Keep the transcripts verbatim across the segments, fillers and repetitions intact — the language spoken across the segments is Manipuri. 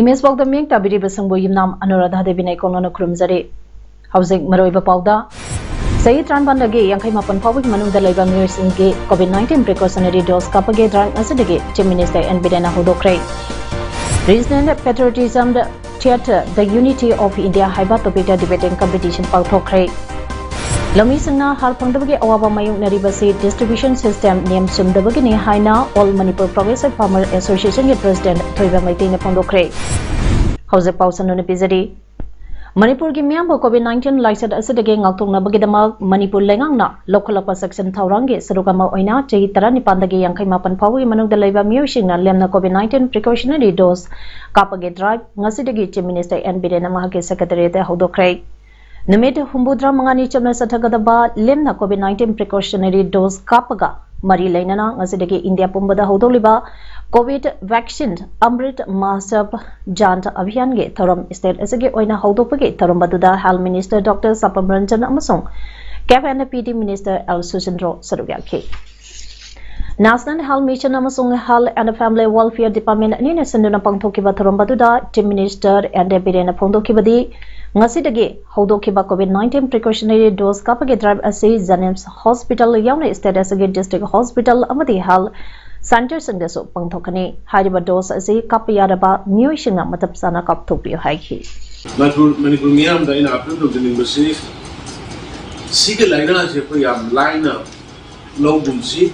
ꯏꯃꯦꯖ ꯄꯥꯎꯗ ꯃꯤꯌꯦꯡ ꯇꯥꯕꯤꯔꯤꯕꯁꯤꯡꯕꯨ ꯌꯨꯝꯅꯥꯝ ꯑꯅꯨꯔꯥꯙꯥ ꯗꯦꯕꯤꯅ ꯏꯀꯣꯛꯅꯅ ꯈꯨꯔꯨꯝꯖꯔꯤ꯫ ꯍꯧꯖꯤꯛ ꯃꯔꯨꯑꯣꯏꯕ ꯄꯥꯎꯗ, ꯆꯍꯤ ꯇꯔꯥꯅꯤꯄꯥꯟꯗꯒꯤ ꯌꯥꯡꯈꯩ ꯃꯥꯄꯟ ꯐꯥꯎꯕꯒꯤ ꯃꯅꯨꯡꯗ ꯂꯩꯕ ꯃꯤꯑꯣꯏꯁꯤꯡꯒꯤ COVID nineteen precautionary dose ꯀꯥꯞꯄꯒꯤ drive ꯉꯁꯤꯗꯒꯤ Chief Minister N ꯕꯤꯔꯦꯟꯅ ꯍꯧꯗꯣꯛꯈ꯭ꯔꯦ꯫ Regional Patriotism Theatre, The Unity of India ꯍꯥꯏꯕ topicꯇ debating competition ꯄꯥꯡꯊꯣꯛꯈ꯭ꯔꯦ꯫ ꯂꯧꯃꯤꯁꯤꯡꯅ ꯍꯥꯔ ꯐꯪꯗꯕꯒꯤ ꯑꯋꯥꯕ ꯃꯥꯌꯣꯛꯅꯔꯤꯕꯁꯤ distribution system ꯅꯤꯌꯝ ꯆꯨꯝꯗꯕꯒꯤꯅꯤ ꯍꯥꯏꯅ All Manipur Progressive Farmer Associationꯒꯤ President ꯊꯣꯏꯕ ꯃꯩꯇꯩꯅ ꯐꯣꯡꯗꯣꯛꯈ꯭ꯔꯦ꯫ ꯍꯧꯖꯤꯛ ꯄꯥꯎ ꯁꯟꯗꯣꯛꯅ ꯄꯤꯖꯔꯤ꯫ ꯃꯅꯤꯄꯨꯔꯒꯤ ꯃꯤꯌꯥꯝꯕꯨ COVID nineteen ꯂꯥꯏꯆꯠ ꯑꯁꯤꯗꯒꯤ ꯉꯥꯛꯊꯣꯛꯅꯕꯒꯤꯗꯃꯛ ꯃꯅꯤꯄꯨꯔ ꯂꯩꯉꯥꯛꯅ ꯂꯧꯈꯠꯂꯛꯄ ꯆꯦꯛꯁꯤꯟ ꯊꯧꯔꯥꯡꯒꯤ ꯁꯔꯨꯛ ꯑꯃ ꯑꯣꯏꯅ ꯆꯍꯤ ꯇꯔꯥꯅꯤꯄꯥꯟꯗꯒꯤ ꯌꯥꯡꯈꯩ ꯃꯥꯄꯟ ꯐꯥꯎꯕꯒꯤ ꯃꯅꯨꯡꯗ ꯂꯩꯕ ꯃꯤꯑꯣꯏꯁꯤꯡꯅ ꯂꯦꯝꯅ COVID nineteen precautionary dose ꯀꯥꯞꯄꯒꯤ drive ꯉꯁꯤꯗꯒꯤ Chief Minister N ꯕꯤꯔꯦꯟꯅ ꯃꯍꯥꯛꯀꯤ Secretariatꯇ ꯍꯧꯗꯣꯛꯈ꯭ꯔꯦ꯫ ꯅꯨꯃꯤꯠ ꯍꯨꯝꯐꯨꯇꯔꯥ ꯃꯉꯥꯅꯤ ꯆꯨꯞꯅ ꯆꯠꯊꯒꯗꯕ ꯂꯦꯝꯅ COVID nineteen precautionary dose ꯀꯥꯞꯄꯒ ꯃꯔꯤ ꯂꯩꯅꯅ ꯉꯁꯤꯗꯒꯤ ꯏꯟꯗꯤꯌꯥ ꯄꯨꯝꯕꯗ ꯍꯧꯗꯣꯛꯂꯤꯕ COVID vaccine Amrit Mahotsav Jan Abhiyanꯒꯤ ꯊꯧꯔꯝ state ꯑꯁꯤꯒꯤ ꯑꯣꯏꯅ ꯍꯧꯗꯣꯛꯄꯒꯤ ꯊꯧꯔꯝ ꯑꯗꯨꯗ Health Minister Doctor Sapam Ranjan ꯑꯃꯁꯨꯡ CAF and PD Minister L ꯁꯨꯁꯤꯟꯗ꯭ꯔꯣ ꯁꯔꯨꯛ ꯌꯥꯈꯤ꯫ National Health Mission ꯑꯃꯁꯨꯡ Health and Family Welfare Department ꯑꯅꯤꯅ ꯁꯤꯟꯗꯨꯅ ꯄꯥꯡꯊꯣꯛꯈꯤꯕ ꯊꯧꯔꯝ ꯑꯗꯨꯗ Chief Minister N ꯕꯤꯔꯦꯟꯅ ꯐꯣꯡꯗꯣꯛꯈꯤꯕꯗꯤ, ꯉꯁꯤꯗꯒꯤ ꯍꯧꯗꯣꯛꯈꯤꯕ COVID nineteen precautionary dose ꯀꯥꯞꯄꯒꯤ drive ꯑꯁꯤ JNIMS hospital ꯌꯥꯎꯅ state ꯑꯁꯤꯒꯤ district hospital ꯑꯃꯗꯤ health centreꯁꯤꯡꯗꯁꯨ ꯄꯥꯡꯊꯣꯛꯀꯅꯤ꯫ ꯍꯥꯏꯔꯤꯕ dose ꯑꯁꯤ ꯀꯥꯞꯄ ꯌꯥꯔꯕ ꯃꯤꯑꯣꯏꯁꯤꯡꯅ ꯃꯇꯝ ꯆꯥꯅ ꯀꯥꯞꯊꯣꯛꯄꯤꯌꯨ ꯍꯥꯏꯈꯤ꯫ ꯃꯅꯤꯄꯨꯔ, ꯃꯅꯤꯄꯨꯔ ꯃꯤꯌꯥꯝꯗ ꯑꯩꯅ appeal ꯇꯧꯖꯅꯤꯡꯕꯁꯤ, ꯁꯤꯒꯤ ꯂꯥꯏꯅꯥꯁꯤ ꯑꯩꯈꯣꯏ ꯌꯥꯝ ꯂꯥꯏꯅ ꯂꯧꯒꯨꯝꯁꯤ꯫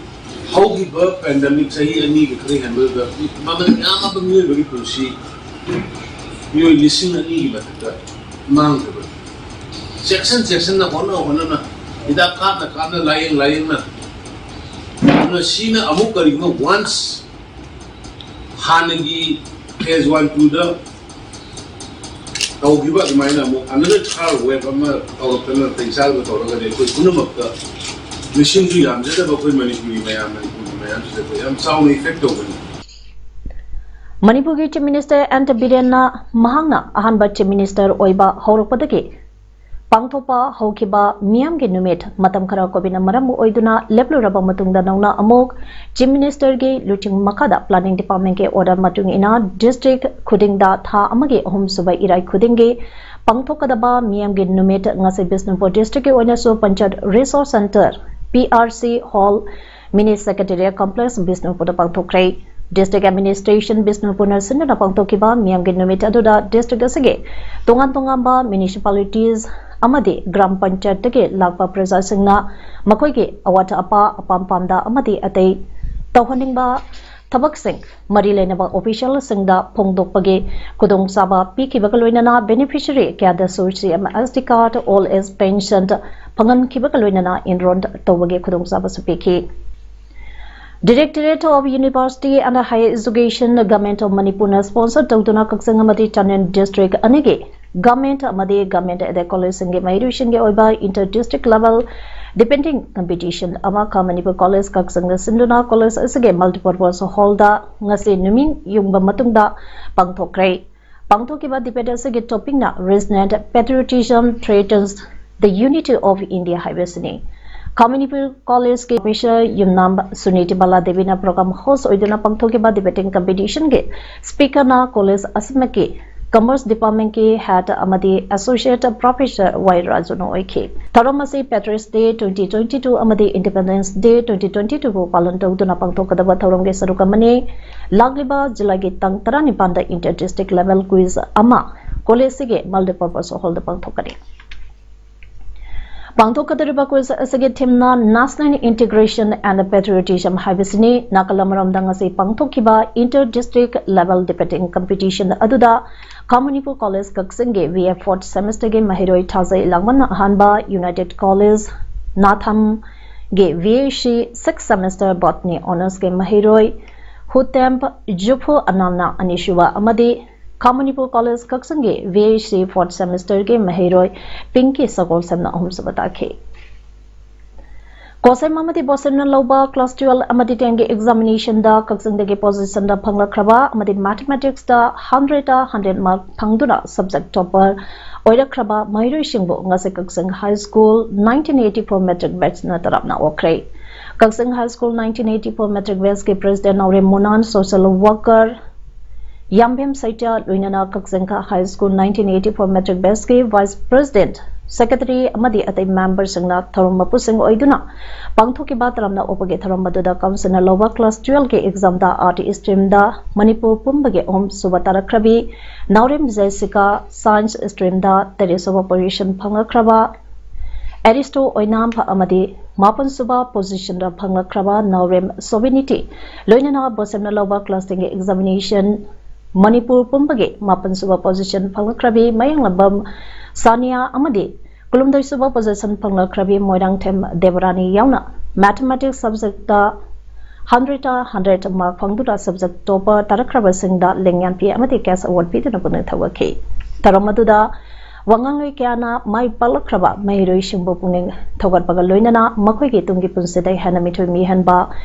ꯍꯧꯈꯤꯕ pandemic ꯆꯍꯤ ꯑꯅꯤꯒ ꯈꯔ ꯍꯦꯟꯕꯗꯨꯗ ꯃꯃꯜ ꯌꯥꯝꯂꯕ ꯃꯤꯑꯣꯏꯕꯒꯤ ꯄꯨꯟꯁꯤ, ꯃꯤꯑꯣꯏ ꯂꯤꯁꯤꯡ ꯑꯅꯤꯒꯤ ꯃꯊꯛꯇ ꯃꯥꯡꯈ꯭ꯔꯕꯅꯤ꯫ ꯆꯦꯛꯁꯤꯟ ꯆꯦꯛꯁꯤꯟꯅ, ꯍꯣꯠꯅ ꯍꯣꯠꯅꯅ, ꯍꯤꯗꯥꯛ ꯀꯥꯞꯅ ꯀꯥꯞꯅ, ꯂꯥꯌꯦꯡ ꯂꯥꯌꯦꯡꯅ, ꯑꯗꯨꯅ ꯁꯤꯅ ꯑꯃꯨꯛ ꯀꯔꯤꯒꯨꯝꯕ once ꯍꯥꯟꯅꯒꯤ ꯐꯦꯁ ꯋꯥꯟ ꯇꯨꯗ ꯇꯧꯈꯤꯕ ꯑꯗꯨꯃꯥꯏꯅ ꯑꯃꯨꯛ ꯑꯅꯗꯔ ꯊꯥꯔ ꯋꯦꯕ ꯑꯃ ꯇꯧꯔꯛꯇꯅ ꯇꯩ ꯆꯥꯗꯕ ꯇꯧꯔꯒꯗꯤ ꯑꯩꯈꯣꯏ ꯄꯨꯝꯅꯃꯛꯇ ꯃꯤꯁꯤꯡꯁꯨ ꯌꯥꯝꯖꯗꯕ ꯑꯩꯈꯣꯏ ꯃꯅꯤꯄꯨꯔꯤ ꯃꯌꯥꯝ, ꯃꯅꯤꯄꯨꯔꯒꯤ ꯃꯌꯥꯝꯁꯤꯗ ꯑꯩꯈꯣꯏ ꯌꯥꯝ ꯆꯥꯎꯅ ꯏꯐꯦꯛ ꯇꯧꯒꯅꯤ꯫ ꯃꯅꯤꯄꯨꯔꯒꯤ Chief Minister ꯑꯦꯟ ꯕꯤꯔꯦꯟꯅ ꯃꯍꯥꯛꯅ ꯑꯍꯥꯟꯕ Chief Minister ꯑꯣꯏꯕ ꯍꯧꯔꯛꯄꯗꯒꯤ ꯄꯥꯡꯊꯣꯛꯄ ꯍꯧꯈꯤꯕ ꯃꯤꯌꯥꯝꯒꯤ ꯅꯨꯃꯤꯠ ꯃꯇꯝ ꯈꯔ ꯀꯣꯚꯤꯗꯅ ꯃꯔꯝ ꯑꯣꯏꯗꯨꯅ ꯂꯦꯞꯂꯨꯔꯕ ꯃꯇꯨꯡꯗ ꯅꯧꯅ ꯑꯃꯨꯛ Chief Ministerꯒꯤ ꯂꯨꯆꯤꯡ ꯃꯈꯥꯗ Planning Departmentꯀꯤ order ꯃꯇꯨꯡ ꯏꯟꯅ district ꯈꯨꯗꯤꯡꯗ ꯊꯥ ꯑꯃꯒꯤ ꯑꯍꯨꯝꯁꯨꯕ ꯏꯔꯥꯏ ꯈꯨꯗꯤꯡꯒꯤ ꯄꯥꯡꯊꯣꯛꯀꯗꯕ ꯃꯤꯌꯥꯝꯒꯤ ꯅꯨꯃꯤꯠ ꯉꯁꯤ ꯕꯤꯁꯅꯨꯄꯨꯔ districtꯀꯤ ꯑꯣꯏꯅꯁꯨ Panchayat Resource Centre, P R C Hall, Mini Secretariat Complex ꯕꯤꯁꯅꯨꯄꯨꯔꯗ ꯄꯥꯡꯊꯣꯛꯈ꯭ꯔꯦ꯫ District Administration ꯕꯤꯁꯅꯨꯄꯨꯔꯅ ꯁꯤꯟꯗꯨꯅ ꯄꯥꯡꯊꯣꯛꯈꯤꯕ ꯃꯤꯌꯥꯝꯒꯤ ꯅꯨꯃꯤꯠ ꯑꯗꯨꯗ district ꯑꯁꯤꯒꯤ ꯇꯣꯉꯥꯟ ꯇꯣꯉꯥꯟꯕ municipalities ꯑꯃꯗꯤ ꯒ꯭ꯔꯥꯝ ꯄꯟꯆꯥꯌꯠꯇꯒꯤ ꯂꯥꯛꯄ ꯄ꯭ꯔꯖꯥꯁꯤꯡꯅ ꯃꯈꯣꯏꯒꯤ ꯑꯋꯥꯠ ꯑꯄꯥ, ꯑꯄꯥꯝ ꯄꯥꯝꯗ ꯑꯃꯗꯤ ꯑꯇꯩ ꯇꯧꯍꯟꯅꯤꯡꯕ ꯊꯕꯛꯁꯤꯡ ꯃꯔꯤ ꯂꯩꯅꯕ officialꯁꯤꯡꯗ ꯐꯣꯡꯗꯣꯛꯄꯒꯤ ꯈꯨꯗꯣꯡꯆꯥꯕ ꯄꯤꯈꯤꯕꯒ ꯂꯣꯏꯅꯅ beneficiary ꯀꯌꯥꯗꯁꯨ C M S T card, old age pension ꯐꯪꯍꯟꯈꯤꯕꯒ ꯂꯣꯏꯅꯅ enroll ꯇꯧꯕꯒꯤ ꯈꯨꯗꯣꯡꯆꯥꯕꯁꯨ ꯄꯤꯈꯤ꯫ Directorate of University and Higher Education, Government of ꯃꯅꯤꯄꯨꯔꯅ sponsor ꯇꯧꯗꯨꯅ ꯀꯛꯆꯤꯡ ꯑꯃꯗꯤ ꯆꯥꯟꯗꯦꯜ district ꯑꯅꯤꯒꯤ government ꯑꯃꯗꯤ government aided collegeꯁꯤꯡꯒꯤ ꯃꯍꯩꯔꯣꯏꯁꯤꯡꯒꯤ ꯑꯣꯏꯕ inter district level debating competition ꯑꯃ ꯈꯥ ꯃꯅꯤꯄꯨꯔ college ꯀꯛꯆꯤꯡꯗ ꯁꯤꯟꯗꯨꯅ college ꯑꯁꯤꯒꯤ multipurpose hallꯗ ꯉꯁꯤ ꯅꯨꯃꯤꯠ ꯌꯨꯡꯕ ꯃꯇꯨꯡꯗ ꯄꯥꯡꯊꯣꯛꯈ꯭ꯔꯦ꯫ ꯄꯥꯡꯊꯣꯛꯈꯤꯕ debate ꯑꯁꯤꯒꯤ topicꯅ Resonant Patriotism Threatens the Unity of India ꯍꯥꯏꯕꯁꯤꯅꯤ꯫ ꯈꯥ ꯃꯅꯤꯄꯨꯔ collegeꯀꯤ officer ꯌꯨꯝꯅꯥꯝ ꯁꯨꯅꯤꯇꯤ ꯕꯥꯂꯥ ꯗꯦꯕꯤꯅ program host ꯑꯣꯏꯗꯨꯅ ꯄꯥꯡꯊꯣꯛꯈꯤꯕ debating competitionꯒꯤ speakerꯅ college ꯑꯁꯤꯃꯛꯀꯤ Commerce Departmentꯀꯤ head ꯑꯃꯗꯤ Associate Professor ꯋꯥꯏ ꯔꯥꯖꯨꯅ ꯑꯣꯏꯈꯤ꯫ ꯊꯧꯔꯝ ꯑꯁꯤ Patriots Day twenty twenty two ꯑꯃꯗꯤ Independence Day twenty twenty two ꯕꯨ ꯄꯥꯂꯟ ꯇꯧꯗꯨꯅ ꯄꯥꯡꯊꯣꯛꯀꯗꯕ ꯊꯧꯔꯝꯒꯤ ꯁꯔꯨꯛ ꯑꯃꯅꯤ꯫ ꯂꯥꯛꯂꯤꯕ ꯖꯨꯂꯥꯏꯒꯤ ꯇꯥꯡ ꯇꯔꯥꯅꯤꯄꯥꯟꯗ inter district level quiz ꯑꯃ collegeꯁꯤꯒꯤ multipurpose hallꯗ ꯄꯥꯡꯊꯣꯛꯀꯅꯤ꯫ ꯄꯥꯡꯊꯣꯛꯀꯗꯧꯔꯤꯕ quiz ꯑꯁꯤꯒꯤ themeꯅ National Integration and Patriotism ꯍꯥꯏꯕꯁꯤꯅꯤ꯫ ꯅꯥꯀꯜ ꯑꯃꯔꯣꯝꯗ ꯉꯁꯤ ꯄꯥꯡꯊꯣꯛꯈꯤꯕ inter district level debating competition ꯑꯗꯨꯗ ꯈꯥ ꯃꯅꯤꯄꯨꯔ college ꯀꯛꯆꯤꯡꯒꯤ B A fourth semesterꯒꯤ ꯃꯍꯩꯔꯣꯏ ꯊꯥꯖꯩ ꯂꯥꯡꯕꯟꯅ ꯑꯍꯥꯟꯕ, United College ꯅꯥꯊꯝꯒꯤ B A C sixth semester botany honoursꯀꯤ ꯃꯍꯩꯔꯣꯏ ꯄꯨꯇꯦꯝ ꯖꯨꯐꯨ ꯑꯅꯥꯝꯅ ꯑꯅꯤꯁꯨꯕ ꯑꯃꯗꯤ ꯈꯥ ꯃꯅꯤꯄꯨꯔ ꯀꯣꯂꯦꯖ ꯀꯛꯆꯤꯡꯒꯤ ꯚꯤ ꯑꯦꯁ ꯁꯤ ꯐꯣꯔꯠ ꯁꯦꯃꯤꯁꯇꯔꯒꯤ ꯃꯍꯩꯔꯣꯏ ꯄꯤꯡꯀꯤ ꯁꯒꯣꯜꯁꯦꯝꯅ ꯑꯍꯨꯝꯁꯨꯕ ꯇꯥꯈꯤ꯫ ꯀꯣꯁꯦꯝ ꯑꯃꯗꯤ ꯕꯣꯁꯦꯝꯅ ꯂꯧꯕ ꯀ꯭ꯂꯥꯁ ꯇꯨꯋꯦꯜꯕ ꯑꯃꯗꯤ ꯇꯦꯟꯒꯤ ꯑꯦꯛꯖꯥꯃꯤꯅꯦꯁꯟꯗ ꯀꯛꯆꯤꯡꯗꯒꯤ ꯄꯣꯖꯤꯁꯟꯗ ꯐꯪꯂꯛꯈ꯭ꯔꯕ ꯑꯃꯗꯤ ꯃꯦꯊꯃꯦꯇꯤꯛꯁꯇ ꯍꯟꯗ꯭ꯔꯦꯗꯇ ꯍꯟꯗ꯭ꯔꯦꯗ ꯃꯥꯔꯛ ꯐꯪꯗꯨꯅ ꯁꯕꯖꯦꯛ ꯇꯣꯄꯔ ꯑꯣꯏꯔꯛꯈ꯭ꯔꯕ ꯃꯍꯩꯔꯣꯏꯁꯤꯡꯕꯨ ꯉꯁꯤ Kakching high school nineteen eighty four matric ꯕꯦꯠꯁꯅ ꯇꯔꯥꯝꯅ ꯑꯣꯛꯈ꯭ꯔꯦ꯫ Kakching high school nineteen eighty four matric ꯕꯦꯠꯁꯀꯤ president Naorem Munan, social worker Yambem Satya, ꯂꯣꯏꯅꯅ Kakching high school nineteen eighty four matric ꯕꯦꯠꯁꯀꯤ ꯚꯥꯏꯁ ꯄ꯭ꯔꯦꯁꯤꯗꯦꯟꯠ, ꯁꯦꯀ꯭ꯔꯦꯇꯔꯤ ꯑꯃꯗꯤ ꯑꯇꯩ ꯃꯦꯝꯕꯔꯁꯤꯡꯅ ꯊꯧꯔꯝ ꯃꯄꯨꯁꯤꯡ ꯑꯣꯏꯗꯨꯅ ꯄꯥꯡꯊꯣꯛꯈꯤꯕ ꯇꯔꯥꯝꯅ ꯑꯣꯛꯄꯒꯤ ꯊꯧꯔꯝ ꯑꯗꯨꯗ ꯀꯥꯎꯟꯁꯤꯜꯅ ꯂꯧꯕ ꯀ꯭ꯂꯥꯁ ꯇꯨꯋꯦꯜꯕꯀꯤ ꯑꯦꯛꯖꯥꯝꯗ ꯑꯥꯔꯠꯁ ꯁ꯭ꯇ꯭ꯔꯤꯝꯗ ꯃꯅꯤꯄꯨꯔ ꯄꯨꯝꯕꯒꯤ ꯑꯍꯨꯝ ꯁꯨꯕ ꯇꯥꯔꯛꯈ꯭ꯔꯕꯤ ꯅꯥꯎꯔꯦꯝ ꯖꯦꯁꯤꯀꯥ, ꯁꯥꯏꯟꯁ ꯁ꯭ꯇ꯭ꯔꯤꯝꯗ ꯇꯔꯦꯠ ꯁꯨꯕ ꯄꯣꯖꯤꯁꯟ ꯐꯪꯂꯛꯈ꯭ꯔꯕ ꯑꯦꯔꯤꯁꯇꯣ ꯑꯣꯏꯅꯥꯝ ꯑꯃꯗꯤ ꯃꯥꯄꯟ ꯁꯨꯕ ꯄꯣꯖꯤꯁꯟꯗ ꯐꯪꯂꯛꯈ꯭ꯔꯕ ꯅꯥꯎꯔꯦꯝ ꯁꯣꯕꯤꯅꯤꯇꯤ, ꯂꯣꯏꯅꯅ ꯕꯣꯁꯦꯝꯅ ꯂꯧꯕ ꯀ꯭ꯂꯥꯁ ꯇꯦꯟꯒꯤ ꯑꯦꯛꯖꯥꯃꯤꯅꯦꯁꯟ ꯃꯅꯤꯄꯨꯔ ꯄꯨꯝꯕꯒꯤ ꯃꯥꯄꯟ ꯁꯨꯕ ꯄꯣꯖꯤꯁꯟ ꯐꯪꯂꯛꯈ꯭ꯔꯕꯤ ꯃꯌꯥꯡꯂꯝꯕꯝ ꯁꯥꯅꯤꯌꯥ ꯑꯃꯗꯤ ꯀꯨꯟꯍꯨꯝꯗꯣꯏ ꯁꯨꯕ ꯄꯣꯖꯤꯁꯟ ꯐꯪꯂꯛꯈ꯭ꯔꯕꯤ ꯃꯣꯏꯔꯥꯡꯊꯦꯝ ꯗꯦꯕꯔꯥꯅꯤ ꯌꯥꯎꯅ ꯃꯦꯊꯃꯦꯇꯤꯛꯁ ꯁꯕꯖꯦꯛꯇ ꯍꯟꯗ꯭ꯔꯦꯗꯇ ꯍꯟꯗ꯭ꯔꯦꯗ ꯃꯥꯔꯛ ꯐꯪꯗꯨꯅ ꯁꯕꯖꯦꯛ ꯇꯣꯄꯔ ꯇꯥꯔꯛꯈ꯭ꯔꯕꯁꯤꯡꯗ ꯂꯦꯡꯌꯥꯟꯐꯤ ꯑꯃꯗꯤ ꯀꯦꯁ ꯑꯦꯋꯥꯔꯗ ꯄꯤꯗꯨꯅ ꯄꯨꯛꯅꯤꯡ ꯊꯧꯒꯠꯈꯤ꯫ ꯊꯧꯔꯝ ꯑꯗꯨꯗ ꯋꯥꯉꯥꯡꯂꯣꯏ ꯀꯌꯥꯅ ꯃꯥꯏ ꯄꯥꯛꯂꯛꯈ꯭ꯔꯕ ꯃꯍꯩꯔꯣꯏꯁꯤꯡꯕꯨ ꯄꯨꯛꯅꯤꯡ ꯊꯧꯒꯠꯄꯒ ꯂꯣꯏꯅꯅ ꯃꯈꯣꯏꯒꯤ ꯇꯨꯡꯒꯤ ꯄꯨꯟꯁꯤꯗ ꯍꯦꯟꯅ ꯃꯤꯊꯣꯏ ꯃꯤꯍꯦꯟꯕ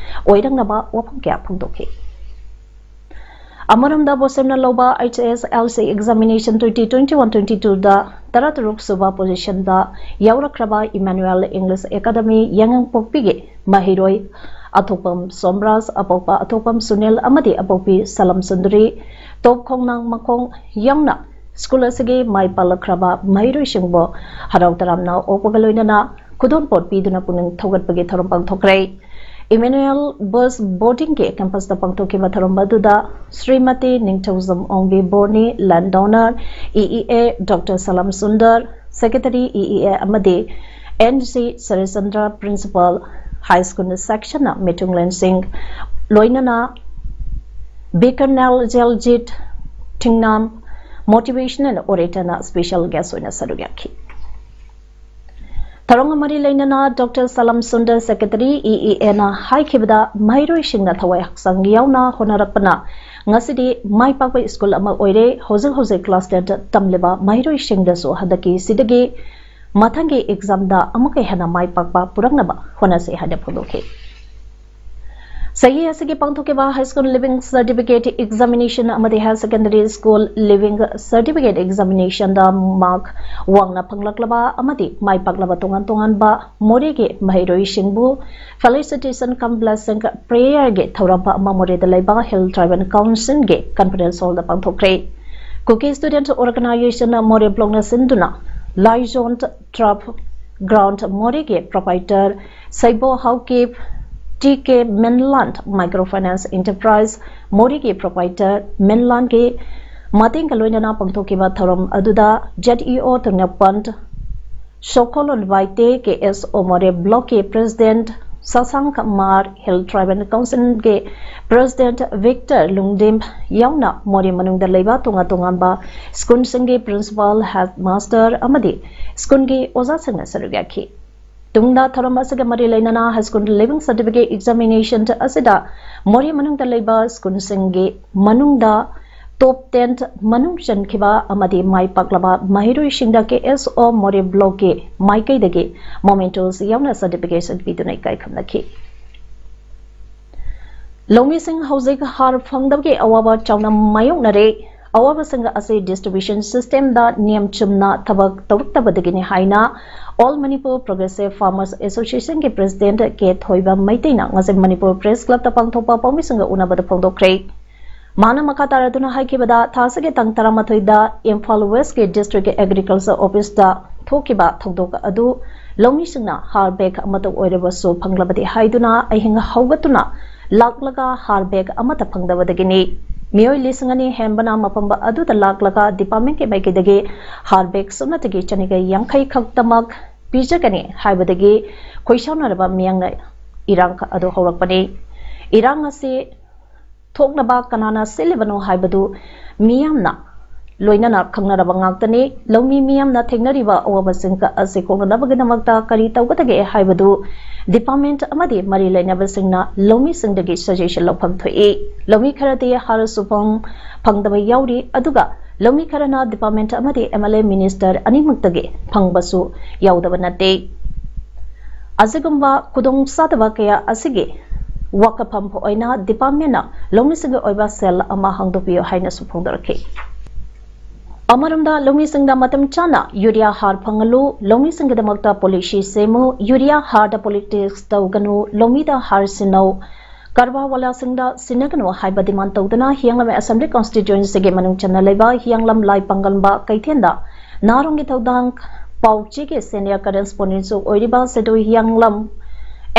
ꯑꯣꯏꯔꯛꯅꯕ ꯋꯥꯐꯝ ꯀꯌꯥ ꯐꯣꯡꯗꯣꯛꯈꯤ꯫ ꯑꯃꯔꯣꯝꯗ ꯕꯣꯁꯦꯝꯅ ꯂꯧꯕ H S L C examination twenty twenty one twenty ꯇꯨꯗ ꯇꯔꯥꯇꯔꯨꯛ ꯁꯨꯕ ꯄꯣꯖꯤꯁꯟꯗ ꯌꯥꯎꯔꯛꯈ꯭ꯔꯕ ꯏꯃꯥꯅꯨꯑꯦꯜ ꯏꯪꯂꯤꯁ ꯑꯦꯀꯥꯗꯃꯤ ꯌꯥꯏꯉꯪꯄꯣꯛꯄꯤꯒꯤ ꯃꯍꯩꯔꯣꯏ ꯑꯊꯣꯛꯄꯝ ꯁꯣꯝꯔꯥꯖ, ꯑꯄꯣꯛꯄ ꯑꯊꯣꯛꯄꯝ ꯁꯨꯅꯤꯜ ꯑꯃꯗꯤ ꯑꯄꯣꯛꯄꯤ ꯁꯂꯝ ꯁꯨꯟꯗꯔꯤ, ꯇꯣꯞ ꯈꯣꯡꯅꯥꯡ ꯃꯈꯣꯡ ꯌꯥꯎꯅ ꯁ꯭ꯀꯨꯜ ꯑꯁꯤꯒꯤ ꯃꯥꯏ ꯄꯥꯛꯂꯛꯈ꯭ꯔꯕ ꯃꯍꯩꯔꯣꯏꯁꯤꯡꯕꯨ ꯍꯔꯥꯎ ꯇꯔꯥꯝꯅ ꯑꯣꯛꯄꯒ ꯂꯣꯏꯅꯅ ꯈꯨꯗꯣꯜꯄꯣꯠ ꯄꯤꯗꯨꯅ ꯄꯨꯛꯅꯤꯡ ꯊꯧꯒꯠꯄꯒꯤ ꯊꯧꯔꯝ ꯄꯥꯡꯊꯣꯛꯈ꯭ꯔꯦ꯫ ꯏꯃꯦꯅꯨꯑꯦꯜ ꯕꯁ ꯕꯣꯔꯗꯤꯡꯒꯤ ꯀꯦꯝꯄꯁꯇ ꯄꯥꯡꯊꯣꯛꯈꯤꯕ ꯊꯧꯔꯝ ꯑꯗꯨꯗ ꯁ꯭ꯔꯤꯃꯇꯤ ꯅꯤꯡꯊꯧꯖꯝ ꯑꯣꯡꯕꯤ ꯕꯣꯔꯅꯤ, land donor, E E A doctor Salam Sundar, secretary E E A ꯑꯃꯗꯤ N G Sarichandra, principal, high school ꯁꯦꯛꯁꯟꯅ ꯃꯤꯇꯨꯡꯂꯦꯟꯁꯤꯡ, ꯂꯣꯏꯅꯅ ꯕꯤꯀꯔꯅꯦꯜ ꯖꯦꯜꯖꯤꯠ ꯊꯤꯡꯅꯥꯝ, ꯃꯣꯇꯤꯚꯦꯁꯅꯦꯜ ꯑꯣꯔꯦꯇꯔꯅ ꯁ꯭ꯄꯦꯁꯦꯜ ꯒꯦꯁ ꯑꯣꯏꯅ ꯁꯔꯨꯛ ꯌꯥꯈꯤ꯫ ꯊꯧꯔꯝꯒ ꯃꯔꯤ ꯂꯩꯅꯅ doctor Salam Sundar, secretary, E E ꯑꯦꯅ ꯍꯥꯏꯈꯤꯕꯗ, ꯃꯍꯩꯔꯣꯏꯁꯤꯡꯅ ꯊꯋꯥꯏ ꯍꯛꯆꯥꯡ ꯌꯥꯎꯅ ꯍꯣꯠꯅꯔꯛꯄꯅ ꯉꯁꯤꯗꯤ ꯃꯥꯏ ꯄꯥꯛꯄ ꯁ꯭ꯀꯨꯜ ꯑꯃ ꯑꯣꯏꯔꯦ꯫ ꯍꯧꯖꯤꯛ ꯍꯧꯖꯤꯛ ꯀ꯭ꯂꯥꯁ ꯇꯦꯟ ꯇꯝꯂꯤꯕ ꯃꯍꯩꯔꯣꯏꯁꯤꯡꯗꯁꯨ ꯍꯟꯗꯛꯀꯤ ꯁꯤꯗꯒꯤ ꯃꯊꯪꯒꯤ ꯑꯦꯛꯖꯥꯝꯗ ꯑꯃꯨꯛꯀ ꯍꯦꯟꯅ ꯃꯥꯏ ꯄꯥꯛꯄ ꯄꯨꯔꯛꯅꯕ ꯍꯣꯠꯅꯁꯤ ꯍꯥꯏꯅ ꯐꯣꯡꯗꯣꯛꯈꯤ꯫ ꯆꯍꯤ ꯑꯁꯤꯒꯤ ꯄꯥꯡꯊꯣꯛꯈꯤꯕ high school leaving certificate examination ꯑꯃꯗꯤ higher secondary school leaving certificate ꯑꯦꯛꯖꯥꯃꯤꯅꯦꯁꯟꯗ ꯃꯥꯔꯛ ꯋꯥꯡꯅ ꯐꯪꯂꯛꯂꯕ ꯑꯃꯗꯤ ꯃꯥꯏ ꯄꯥꯛꯂꯕ ꯇꯣꯉꯥꯟ ꯇꯣꯉꯥꯟꯕ ꯃꯣꯔꯦꯒꯤ ꯃꯍꯩꯔꯣꯏꯁꯤꯡꯕꯨ ꯐꯦꯂꯤꯁꯤꯇꯦꯁꯟ ꯀꯝ ꯕ꯭ꯂꯦꯁꯤꯡ ꯄ꯭ꯔꯦꯌꯔꯒꯤ ꯊꯧꯔꯝ ꯑꯃ ꯃꯣꯔꯦꯗ ꯂꯩꯕ ꯍꯤꯜ ꯇ꯭ꯔꯥꯏꯕꯦꯜ ꯀꯥꯎꯟꯁꯤꯜꯒꯤ ꯀꯟꯐꯔꯦꯟꯁ ꯍꯣꯜꯗ ꯄꯥꯡꯊꯣꯛꯈ꯭ꯔꯦ꯫ ꯀꯨꯀꯤ ꯁ꯭ꯇꯨꯗꯦꯟꯠ ꯑꯣꯔꯒꯅꯥꯏꯖꯦꯁꯟ ꯃꯣꯔꯦ ꯕ꯭ꯂꯣꯛꯅ ꯁꯤꯟꯗꯨꯅ ꯂꯥꯏꯖꯣꯟ ꯇ꯭ꯔꯐ ꯒ꯭ꯔꯥꯎꯟ ꯃꯣꯔꯦꯒꯤ ꯄ꯭ꯔꯣꯄꯥꯏꯇꯔ ꯁꯩꯕꯣ ꯍꯥꯎꯀꯤꯞ, ꯇꯤ ꯀꯦ ꯃꯦꯟꯂꯥꯟ ꯃꯥꯏꯀ꯭ꯔꯣ ꯐꯥꯏꯅꯥꯟꯁ ꯏꯟꯇꯔꯄ꯭ꯔꯥꯏꯁ ꯃꯣꯔꯦꯒꯤ ꯄ꯭ꯔꯣꯄꯥꯏꯇꯔ ꯃꯦꯟꯂꯥꯟꯒꯤ ꯃꯇꯦꯡꯒ ꯂꯣꯏꯅꯅ ꯄꯥꯡꯊꯣꯛꯈꯤꯕ ꯊꯧꯔꯝ ꯑꯗꯨꯗ ꯖꯦꯠ ꯏ ꯑꯣ ꯇꯨꯡꯅꯄꯟ ꯁꯣꯀꯣꯂꯣꯟ ꯋꯥꯏꯇꯦ, ꯀꯦ ꯑꯦꯁ ꯑꯣ ꯃꯣꯔꯦ ꯕ꯭ꯂꯣꯛꯀꯤ ꯄ꯭ꯔꯦꯁꯤꯗꯦꯟꯠ ꯁꯁꯥꯡ ꯀꯃꯥꯔ, ꯍꯤꯜ ꯇ꯭ꯔꯥꯏꯕꯦꯜ ꯀꯥꯎꯟꯁꯤꯜꯒꯤ ꯄ꯭ꯔꯦꯁꯤꯗꯦꯟꯠ ꯚꯤꯛꯇꯔ ꯂꯨꯡꯗꯤꯝ ꯌꯥꯎꯅ ꯃꯣꯔꯦ ꯃꯅꯨꯡꯗ ꯂꯩꯕ ꯇꯣꯉꯥꯟ ꯇꯣꯉꯥꯟꯕ ꯁ꯭ꯀꯨꯜꯁꯤꯡꯒꯤ ꯄ꯭ꯔꯤꯟꯁꯤꯄꯥꯜ, ꯍꯦꯗ ꯃꯥꯁꯇꯔ ꯑꯃꯗꯤ ꯁ꯭ꯀꯨꯜꯒꯤ ꯑꯣꯖꯥꯁꯤꯡꯅ ꯁꯔꯨꯛ ꯌꯥꯈꯤ꯫ ꯇꯨꯡꯗ ꯊꯧꯔꯝ ꯑꯁꯤꯒ ꯃꯔꯤ ꯂꯩꯅꯅ high school leaving certificate examination ꯑꯁꯤꯗ ꯃꯣꯔꯦ ꯃꯅꯨꯡꯗ ꯂꯩꯕ ꯁ꯭ꯀꯨꯜꯁꯤꯡꯒꯤ ꯃꯅꯨꯡꯗ ꯇꯣꯞ ꯇꯦꯟ ꯃꯅꯨꯡ ꯆꯟꯈꯤꯕ ꯑꯃꯗꯤ ꯃꯥꯏ ꯄꯥꯛꯂꯕ ꯃꯍꯩꯔꯣꯏꯁꯤꯡꯗ ꯀꯦ ꯑꯦꯁ ꯑꯣ ꯃꯣꯔꯦ ꯕ꯭ꯂꯣꯛꯀꯤ ꯃꯥꯏꯀꯩꯗꯒꯤ ꯃꯣꯃꯦꯟꯇꯣꯁ ꯌꯥꯎꯅ ꯁꯔꯇꯤꯐꯤꯀꯦꯠ ꯄꯤꯗꯨꯅ ꯏꯀꯥꯏ ꯈꯨꯝꯅꯈꯤ꯫ ꯂꯧꯃꯤꯁꯤꯡ ꯍꯧꯖꯤꯛ ꯍꯥꯔ ꯐꯪꯗꯕꯒꯤ ꯑꯋꯥꯕ ꯆꯥꯎꯅ ꯃꯥꯌꯣꯛꯅꯔꯦ꯫ ꯑꯋꯥꯕꯁꯤꯡ ꯑꯁꯤ ꯗꯤꯁꯇ꯭ꯔꯤꯕ꯭ꯌꯨꯁꯟ ꯁꯤꯁꯇꯦꯝꯗ ꯅꯤꯌꯝ ꯆꯨꯝꯅ ꯊꯕꯛ ꯇꯧꯔꯛꯇꯕꯗꯒꯤꯅꯤ ꯍꯥꯏꯅ ꯑꯣꯜ ꯃꯅꯤꯄꯨꯔ ꯄ꯭ꯔꯣꯒ꯭ꯔꯦꯁꯤꯚ ꯐꯥꯔꯃꯔꯁ ꯑꯦꯁꯣꯁꯤꯌꯦꯁꯟꯒꯤ ꯄ꯭ꯔꯦꯁꯤꯗꯦꯟꯠ ꯀꯦ ꯊꯣꯏꯕ ꯃꯩꯇꯩꯅ ꯉꯁꯤ ꯃꯅꯤꯄꯨꯔ ꯄ꯭ꯔꯦꯁ ꯀ꯭ꯂꯕꯇ ꯄꯥꯡꯊꯣꯛꯄ ꯄꯥꯎꯃꯤꯁꯤꯡꯒ ꯎꯅꯕꯗ ꯐꯣꯡꯗꯣꯛꯈ꯭ꯔꯦ꯫ ꯃꯥꯅ ꯃꯈꯥ ꯇꯥꯔꯗꯨꯅ ꯍꯥꯏꯈꯤꯕꯗ, ꯊꯥꯁꯤꯒꯤ ꯇꯥꯡ ꯇꯔꯥꯃꯥꯊꯣꯏꯗ ꯏꯝꯐꯥꯜ ꯋꯦꯁꯀꯤ ꯗꯤꯁꯇ꯭ꯔꯤꯛ ꯑꯦꯒ꯭ꯔꯤꯀꯜꯆꯔ ꯑꯣꯐꯤꯁꯇ ꯊꯣꯛꯈꯤꯕ ꯊꯧꯗꯣꯛ ꯑꯗꯨ ꯂꯧꯃꯤꯁꯤꯡꯅ ꯍꯥꯔ ꯕꯦꯒ ꯑꯃꯇ ꯑꯣꯏꯔꯕꯁꯨ ꯐꯪꯂꯕꯗꯤ ꯍꯥꯏꯗꯨꯅ ꯑꯍꯤꯡ ꯍꯧꯒꯠꯇꯨꯅ ꯂꯥꯛꯂꯒ ꯍꯥꯔ ꯕꯦꯒ ꯑꯃꯠꯇ ꯐꯪꯗꯕꯗꯒꯤꯅꯤ꯫ ꯃꯤꯑꯣꯏ ꯂꯤꯁꯤꯡ ꯑꯅꯤ ꯍꯦꯟꯕꯅ ꯃꯐꯝ ꯑꯗꯨꯗ ꯂꯥꯛꯂꯒ ꯗꯤꯄꯥꯔꯠꯃꯦꯟꯠꯀꯤ ꯃꯥꯏꯀꯩꯗꯒꯤ ꯍꯥꯔ ꯕꯦꯒ ꯁꯨꯞꯅꯇꯒꯤ ꯆꯅꯤꯒ ꯌꯥꯡꯈꯩ ꯈꯛꯇꯃꯛ ꯄꯤꯖꯒꯅꯤ ꯍꯥꯏꯕꯗꯒꯤ ꯈꯣꯏꯁꯥꯎꯅꯔꯕ ꯃꯤꯌꯥꯝꯅ ꯏꯔꯥꯡ ꯑꯗꯨ ꯍꯧꯔꯛꯄꯅꯤ꯫ ꯏꯔꯥꯡ ꯑꯁꯤ ꯊꯣꯛꯅꯕ ꯀꯅꯥꯅ ꯁꯤꯜꯂꯤꯕꯅꯣ ꯍꯥꯏꯕꯗꯨ ꯃꯤꯌꯥꯝꯅ ꯂꯣꯏꯅꯅ ꯈꯪꯅꯔꯕ ꯉꯥꯛꯇꯅꯤ꯫ ꯂꯧꯃꯤ ꯃꯤꯌꯥꯝꯅ ꯊꯦꯡꯅꯔꯤꯕ ꯑꯋꯥꯕꯁꯤꯡ ꯑꯁꯤ ꯀꯣꯛꯅꯅꯕꯒꯤꯗꯃꯛꯇ ꯀꯔꯤ ꯇꯧꯒꯗꯒꯦ ꯍꯥꯏꯕꯗꯨ department ꯑꯃꯗꯤ ꯃꯔꯤ ꯂꯩꯅꯕꯁꯤꯡꯅ ꯂꯧꯃꯤꯁꯤꯡꯗꯒꯤ suggestion ꯂꯧꯐꯝ ꯊꯣꯛꯏ꯫ ꯂꯧꯃꯤ ꯈꯔꯗꯤ ꯍꯥꯔ ꯁꯨꯐꯝ ꯐꯪꯗꯕ ꯌꯥꯎꯔꯤ, ꯑꯗꯨꯒ ꯂꯧꯃꯤ ꯈꯔꯅ department ꯑꯃꯗꯤ MLA minister ꯑꯅꯤꯃꯛꯇꯒꯤ ꯐꯪꯕꯁꯨ ꯌꯥꯎꯗꯕ ꯅꯠꯇꯦ꯫ ꯑꯁꯤꯒꯨꯝꯕ ꯈꯨꯗꯣꯡꯆꯥꯗꯕ ꯀꯌꯥ ꯑꯁꯤꯒꯤ ꯋꯥꯀꯐꯝ ꯑꯣꯏꯅ departmentꯅ ꯂꯧꯃꯤꯁꯤꯡꯒꯤ ꯑꯣꯏꯕ cell ꯑꯃ ꯍꯥꯡꯗꯣꯛꯄꯤꯌꯨ ꯍꯥꯏꯅꯁꯨ ꯐꯣꯡꯗꯣꯔꯛꯈꯤ꯫ ꯑꯃꯔꯣꯝꯗ ꯂꯧꯃꯤꯁꯤꯡꯗ ꯃꯇꯝ ꯆꯥꯅ ꯌꯨꯔꯤꯌꯥ ꯍꯥꯔ ꯐꯪꯍꯜꯂꯨ, ꯂꯧꯃꯤꯁꯤꯡꯒꯤꯗꯃꯛꯇ policy ꯁꯦꯝꯃꯨ, ꯌꯨꯔꯤꯌꯥ ꯍꯥꯔꯗ politics ꯇꯧꯒꯅꯨ, ꯂꯧꯃꯤꯗ ꯍꯥꯔ ꯁꯤꯟꯅꯧ, ꯀꯔꯕꯥꯔꯋꯥꯂꯥꯁꯤꯡꯗ ꯁꯤꯟꯅꯒꯅꯨ ꯍꯥꯏꯕ demand ꯇꯧꯗꯨꯅ ꯍꯤꯌꯥꯡꯂꯝ Assembly Constituencyꯒꯤ ꯃꯅꯨꯡ ꯆꯟꯅ ꯂꯩꯕ ꯍꯤꯌꯥꯡꯂꯝ ꯂꯥꯏ ꯄꯥꯡꯒꯟꯕ ꯀꯩꯊꯦꯜꯗ ꯅꯥꯔꯣꯡꯒꯤ ꯊꯧꯗꯥꯡ ꯄꯥꯎꯆꯦꯒꯤ senior correspondentꯁꯨ ꯑꯣꯏꯔꯤꯕ ꯁꯦꯗꯨ ꯍꯤꯌꯥꯡꯂꯝ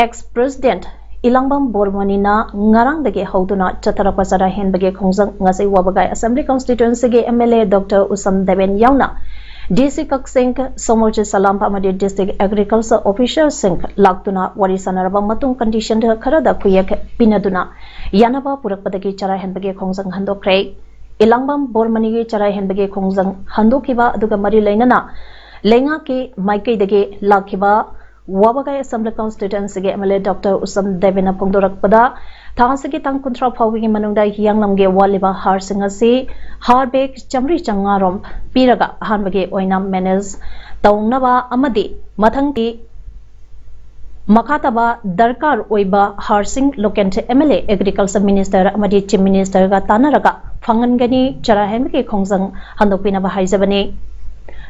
ex president ꯏꯂꯥꯡꯕꯝ ꯕꯣꯔꯃꯅꯤꯅ ꯉꯔꯥꯡꯗꯒꯤ ꯍꯧꯗꯨꯅ ꯆꯠꯊꯔꯛꯄ ꯆꯔꯥ ꯍꯦꯟꯕꯒꯤ ꯈꯣꯡꯖꯪ ꯉꯁꯤ ꯋꯥꯕꯒꯥꯏ Assembly Constituencyꯒꯤ MLA Doctor ꯎꯁꯝ ꯗꯦꯕꯦꯟ ꯌꯥꯎꯅ DC ꯀꯛꯆꯤꯡ, ꯁꯣꯃꯣꯔꯖꯤ ꯁꯂꯥꯝ ꯑꯃꯗꯤ district agriculture officerꯁꯤꯡ ꯂꯥꯛꯇꯨꯅ ꯋꯥꯔꯤ ꯁꯥꯟꯅꯔꯕ ꯃꯇꯨꯡ condition ꯈꯔꯗ ꯈꯨꯌꯦꯛ ꯄꯤꯅꯗꯨꯅ ꯌꯥꯅꯕ ꯄꯨꯔꯛꯄꯗꯒꯤ ꯆꯔꯥ ꯍꯦꯟꯕꯒꯤ ꯈꯣꯡꯖꯪ ꯍꯟꯗꯣꯛꯈ꯭ꯔꯦ꯫ ꯏꯂꯥꯡꯕꯝ ꯕꯣꯔꯃꯅꯤꯒꯤ ꯆꯔꯥ ꯍꯦꯟꯕꯒꯤ ꯈꯣꯡꯖꯪ ꯍꯟꯗꯣꯛꯈꯤꯕ ꯑꯗꯨꯒ ꯃꯔꯤ ꯂꯩꯅꯅ ꯂꯩꯉꯥꯛꯀꯤ ꯃꯥꯏꯀꯩꯗꯒꯤ ꯂꯥꯛꯈꯤꯕ ꯋꯥꯕꯒꯥꯏ Assembly Constituencyꯒꯤ MLA Doctor ꯎꯁꯝ ꯗꯦꯕꯦꯟꯅ ꯐꯣꯡꯗꯣꯔꯛꯄꯗ, ꯊꯥ ꯑꯁꯤꯒꯤ ꯇꯥꯡ ꯀꯨꯟꯊ꯭ꯔꯥ ꯐꯥꯎꯕꯒꯤ ꯃꯅꯨꯡꯗ ꯍꯤꯌꯥꯡꯂꯝꯒꯤ ꯋꯥꯠꯂꯤꯕ ꯍꯥꯔꯁꯤꯡ ꯑꯁꯤ ꯍꯥꯔ bag ꯆꯥꯃꯔꯤ ꯆꯥꯃꯉꯥ ꯔꯣꯝ ꯄꯤꯔꯒ ꯑꯍꯥꯟꯕꯒꯤ ꯑꯣꯏꯅ manage ꯇꯧꯅꯕ ꯑꯃꯗꯤ ꯃꯊꯪꯒꯤ ꯃꯈꯥ ꯇꯥꯕ ꯗꯔꯀꯥꯔ ꯑꯣꯏꯕ ꯍꯥꯔꯁꯤꯡ local MLA, agriculture minister ꯑꯃꯗꯤ chief ministerꯒ ꯇꯥꯟꯅꯔꯒ ꯐꯪꯍꯟꯒꯅꯤ꯫ ꯆꯔꯥ ꯍꯦꯟꯕꯒꯤ ꯈꯣꯡꯖꯪ ꯍꯟꯗꯣꯛꯄꯤꯅꯕ ꯍꯥꯏꯖꯕꯅꯤ꯫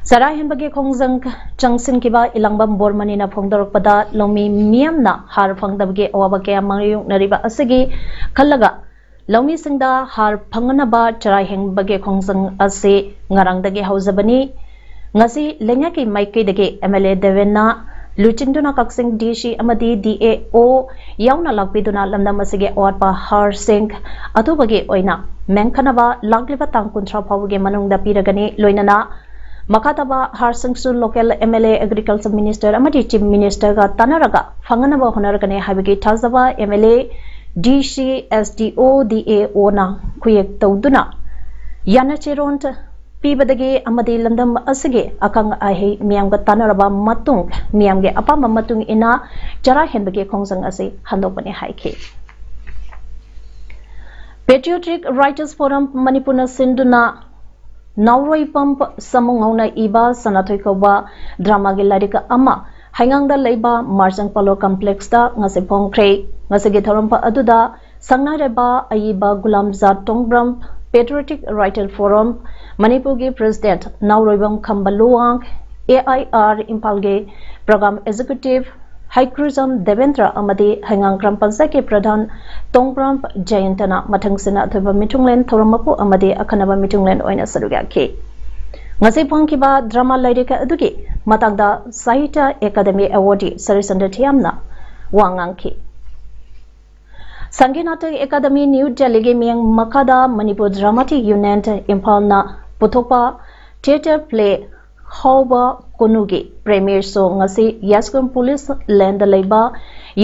ꯆꯔꯥ ꯍꯦꯟꯕꯒꯤ ꯈꯣꯡꯖꯪ ꯆꯪꯁꯤꯟꯈꯤꯕ ꯏꯂꯥꯡꯕꯝ ꯕꯣꯔꯃꯅꯤꯅ ꯐꯣꯡꯗꯣꯔꯛꯄꯗ, ꯂꯧꯃꯤ ꯃꯤꯌꯥꯝꯅ ꯍꯥꯔ ꯐꯪꯗꯕꯒꯤ ꯑꯋꯥꯕ ꯀꯌꯥ ꯃꯥꯌꯣꯛꯅꯔꯤꯕ ꯑꯁꯤꯒꯤ ꯈꯜꯂꯒ ꯂꯧꯃꯤꯁꯤꯡꯗ ꯍꯥꯔ ꯐꯪꯅꯅꯕ ꯆꯔꯥ ꯍꯦꯟꯕꯒꯤ ꯈꯣꯡꯖꯪ ꯑꯁꯤ ꯉꯔꯥꯡꯗꯒꯤ ꯍꯧꯖꯕꯅꯤ꯫ ꯉꯁꯤ ꯂꯩꯉꯥꯛꯀꯤ ꯃꯥꯏꯀꯩꯗꯒꯤ MLA ꯗꯦꯕꯦꯟꯅ ꯂꯨꯆꯤꯡꯗꯨꯅ ꯀꯛꯆꯤꯡ DC ꯑꯃꯗꯤ DAO ꯌꯥꯎꯅ ꯂꯥꯛꯄꯤꯗꯨꯅ ꯂꯝꯗꯝ ꯑꯁꯤꯒꯤ ꯑꯋꯥꯠꯄ ꯍꯥꯔꯁꯤꯡ ꯑꯊꯨꯕꯒꯤ ꯑꯣꯏꯅ ꯃꯦꯟꯈꯠꯅꯕ ꯂꯥꯛꯂꯤꯕ ꯇꯥꯡ ꯀꯨꯟꯊ꯭ꯔꯥ ꯐꯥꯎꯕꯒꯤ ꯃꯅꯨꯡꯗ ꯄꯤꯔꯒꯅꯤ꯫ ꯂꯣꯏꯅꯅ ꯃꯈꯥ ꯇꯥꯕ ꯍꯥꯔꯁꯤꯡꯁꯨ local MLA, agriculture minister ꯑꯃꯗꯤ chief ministerꯒ ꯇꯥꯟꯅꯔꯒ ꯐꯪꯅꯅꯕ ꯍꯣꯠꯅꯔꯒꯅꯤ ꯍꯥꯏꯕꯒꯤ ꯊꯥꯖꯕ MLA, DC, SDO, DAOꯅ ꯈꯨꯌꯦꯛ ꯇꯧꯗꯨꯅ ꯌꯥꯅꯆꯦꯔꯣꯟ ꯄꯤꯕꯗꯒꯤ ꯑꯃꯗꯤ ꯂꯝꯗꯝ ꯑꯁꯤꯒꯤ ꯑꯈꯪ ꯑꯍꯩ ꯃꯤꯌꯥꯝꯒ ꯇꯥꯟꯅꯔꯕ ꯃꯇꯨꯡ ꯃꯤꯌꯥꯝꯒꯤ ꯑꯄꯥꯝꯕ ꯃꯇꯨꯡ ꯏꯟꯅ ꯆꯔꯥ ꯍꯦꯟꯕꯒꯤ ꯈꯣꯡꯖꯪ ꯑꯁꯤ ꯍꯟꯗꯣꯛꯄꯅꯤ ꯍꯥꯏꯈꯤ꯫ Patriotic Writers Forum ꯃꯅꯤꯄꯨꯔꯅ ꯁꯤꯟꯗꯨꯅ ꯅꯥꯎꯔꯣꯏꯄꯝ ꯁꯃꯨꯉꯧꯅ ꯏꯕ ꯁꯅꯥꯊꯣꯏ ꯀꯧꯕ dramaꯒꯤ ꯂꯥꯏꯔꯤꯛ ꯑꯃ ꯍꯩꯉꯥꯡꯗ ꯂꯩꯕ ꯃꯥꯔꯆꯪ ꯄꯣꯂꯣ complexꯇ ꯉꯁꯤ ꯐꯣꯡꯈ꯭ꯔꯦ꯫ ꯉꯁꯤꯒꯤ ꯊꯧꯔꯝ ꯑꯗꯨꯗ ꯁꯪꯅꯥꯏꯔꯕ ꯑꯏꯕ ꯒꯨꯂꯥꯝꯖꯥꯠ ꯇꯣꯡꯕ꯭ꯔꯝ, Patriotic Writer Forum ꯃꯅꯤꯄꯨꯔꯒꯤ president ꯅꯥꯎꯔꯣꯏꯕꯝ ꯈꯝꯕ ꯂꯨꯋꯥꯡ, AIR ꯏꯝꯐꯥꯜꯒꯤ program executive ꯍꯩꯀ꯭ꯔꯨꯖꯝ ꯗꯦꯕꯦꯟꯗ꯭ꯔ ꯑꯃꯗꯤ ꯍꯩꯉꯥꯡ ꯒ꯭ꯔꯥꯝ ꯄꯟꯆꯥꯌꯠꯀꯤ ꯄ꯭ꯔꯙꯥꯟ ꯇꯣꯡꯕ꯭ꯔꯝ ꯖꯌꯟꯇꯅ ꯃꯊꯪꯁꯤꯅ ꯑꯊꯣꯏꯕ ꯃꯤꯊꯨꯡꯂꯦꯟ ꯊꯧꯔꯝ ꯃꯄꯨ ꯑꯃꯗꯤ ꯑꯈꯟꯅꯕ ꯃꯤꯊꯨꯡꯂꯦꯟ ꯑꯣꯏꯅ ꯁꯔꯨꯛ ꯌꯥꯈꯤ꯫ ꯉꯁꯤ ꯐꯣꯡꯈꯤꯕ drama ꯂꯥꯏꯔꯤꯛ ꯑꯗꯨꯒꯤ ꯃꯇꯥꯡꯗ Sahitya Academy Awardee ꯁꯔꯤꯆꯟꯗ꯭ꯔ ꯊꯤꯌꯥꯝꯅ ꯋꯥ ꯉꯥꯡꯈꯤ꯫ ꯁꯪꯒꯤꯠ ꯅꯥꯇꯛ ꯑꯦꯀꯥꯗꯃꯤ ꯅ꯭ꯌꯨ ꯗꯦꯜꯂꯤꯒꯤ ꯃꯤꯠꯌꯦꯡ ꯃꯈꯥꯗ ꯃꯅꯤꯄꯨꯔ Dramatic Unit ꯏꯝꯐꯥꯜꯅ ꯄꯨꯊꯣꯛꯄ theatre play ꯍꯥꯎꯕ ꯀꯨꯅꯨꯒꯤ premiere show ꯉꯁꯤ ꯌꯥꯏꯁꯀꯨꯜ ꯄꯨꯂꯤꯁ ꯂꯦꯟꯗ ꯂꯩꯕ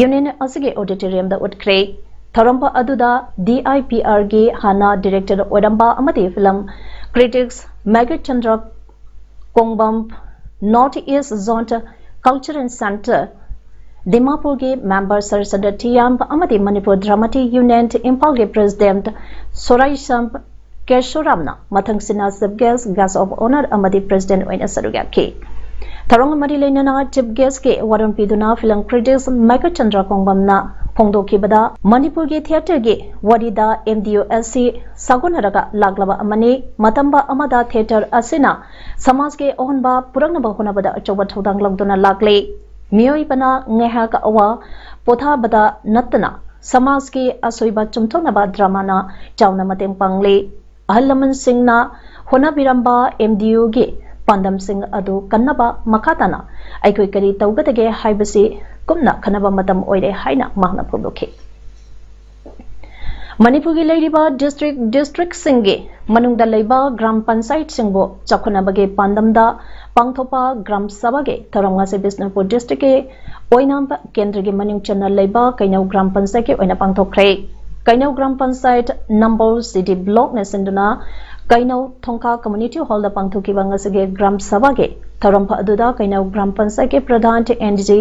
unit ꯑꯁꯤꯒꯤ auditoriumꯗ ꯎꯠꯈ꯭ꯔꯦ꯫ ꯊꯧꯔꯝ ꯑꯗꯨꯗ DIPRꯒꯤ ꯍꯥꯟꯅ director ꯑꯣꯏꯔꯝꯕ ꯑꯃꯗꯤ film critics Meghachandra ꯀꯣꯡꯕꯝ, North East Zone Cultural Centre ꯗꯤꯃꯥꯄꯨꯔꯒꯤ member ꯁꯔꯤꯆꯟꯗ꯭ꯔ ꯊꯤꯌꯥꯝ ꯑꯃꯗꯤ ꯃꯅꯤꯄꯨꯔ Dramatic Unit ꯏꯝꯐꯥꯜꯒꯤ president ꯁꯣꯔꯥꯏꯁꯝ ꯀꯦꯁꯣꯔꯥꯝꯅ ꯃꯊꯪꯁꯤꯅ chief guest, guest of honour ꯑꯃꯗꯤ president ꯑꯣꯏꯅ ꯁꯔꯨꯛ ꯌꯥꯈꯤ꯫ ꯊꯧꯔꯝꯒ ꯃꯔꯤ ꯂꯩꯅꯅ chief guestꯀꯤ ꯋꯥꯔꯣꯜ ꯄꯤꯗꯨꯅ film critics ꯃꯦꯘꯆꯟꯗ꯭ꯔ ꯀꯣꯡꯕꯝꯅ ꯐꯣꯡꯗꯣꯛꯈꯤꯕꯗ, ꯃꯅꯤꯄꯨꯔꯒꯤ theatreꯒꯤ ꯋꯥꯔꯤꯗ MDU ꯑꯁꯤ ꯁꯥꯒꯣꯟꯅꯔꯒ ꯂꯥꯛꯂꯕ ꯑꯃꯅꯤ꯫ ꯃꯇꯝ ꯑꯃꯗ theatre ꯑꯁꯤꯅ ꯁꯃꯥꯖꯀꯤ ꯑꯍꯣꯟꯕ ꯄꯨꯔꯛꯅꯕ ꯍꯣꯠꯅꯕꯗ ꯑꯆꯧꯕ ꯊꯧꯗꯥꯡ ꯂꯧꯗꯨꯅ ꯂꯥꯛꯂꯤ꯫ ꯃꯤꯑꯣꯏꯕꯅ ꯉꯥꯏꯍꯥꯛ ꯑꯋꯥ ꯄꯣꯊꯥꯕꯗ ꯅꯠꯇꯅ ꯁꯃꯥꯖꯀꯤ ꯑꯁꯣꯏꯕ ꯆꯨꯝꯊꯣꯛꯅꯕ dramaꯅ ꯆꯥꯎꯅ ꯃꯇꯦꯡ ꯄꯥꯡꯂꯤ꯫ ꯑꯍꯜ ꯂꯃꯟꯁꯤꯡꯅ ꯍꯣꯠꯅꯕꯤꯔꯝꯕ MDUꯒꯤ ꯄꯥꯟꯗꯝꯁꯤꯡ ꯑꯗꯨ ꯀꯟꯅꯕ ꯃꯈꯥ ꯇꯥꯅ ꯑꯩꯈꯣꯏ ꯀꯔꯤ ꯇꯧꯒꯗꯒꯦ ꯍꯥꯏꯕꯁꯤ ꯀꯨꯞꯅ ꯈꯟꯅꯕ ꯃꯇꯝ ꯑꯣꯏꯔꯦ ꯍꯥꯏꯅ ꯃꯍꯥꯛꯅ ꯐꯣꯡꯗꯣꯛꯈꯤ꯫ ꯃꯅꯤꯄꯨꯔꯒꯤ ꯂꯩꯔꯤꯕ district, districtꯁꯤꯡꯒꯤ ꯃꯅꯨꯡꯗ ꯂꯩꯕ ꯒ꯭ꯔꯥꯝ ꯄꯟꯆꯥꯌꯠꯁꯤꯡꯕꯨ ꯆꯥꯎꯈꯠꯅꯕꯒꯤ ꯄꯥꯟꯗꯝꯗ ꯄꯥꯡꯊꯣꯛꯄ ꯒ꯭ꯔꯥꯝ ꯁꯚꯥꯒꯤ ꯊꯧꯔꯝ ꯉꯁꯤ ꯕꯤꯁꯅꯨꯄꯨꯔ districtꯀꯤ ꯑꯣꯏꯅꯥꯝ ꯀꯦꯟꯗ꯭ꯔꯒꯤ ꯃꯅꯨꯡ ꯆꯟꯅ ꯂꯩꯕ ꯀꯩꯅꯧ ꯒ꯭ꯔꯥꯝ ꯄꯟꯆꯥꯌꯠꯀꯤ ꯑꯣꯏꯅ ꯄꯥꯡꯊꯣꯛꯈ꯭ꯔꯦ꯫ ꯀꯩꯅꯧ ꯒ꯭ꯔꯥꯝ ꯄꯟꯆꯥꯌꯠ ꯅꯝꯕꯣꯜ CD blockꯅ ꯁꯤꯟꯗꯨꯅ ꯀꯩꯅꯧ ꯊꯣꯡꯈꯥ ꯀꯝꯃ꯭ꯌꯨꯅꯤꯇꯤ ꯍꯣꯜꯗ ꯄꯥꯡꯊꯣꯛꯈꯤꯕ ꯉꯁꯤꯒꯤ ꯒ꯭ꯔꯥꯝ ꯁꯚꯥꯒꯤ ꯊꯧꯔꯝ ꯑꯗꯨꯗ ꯀꯩꯅꯧ ꯒ꯭ꯔꯥꯝ ꯄꯟꯆꯥꯌꯠꯀꯤ pradhan N G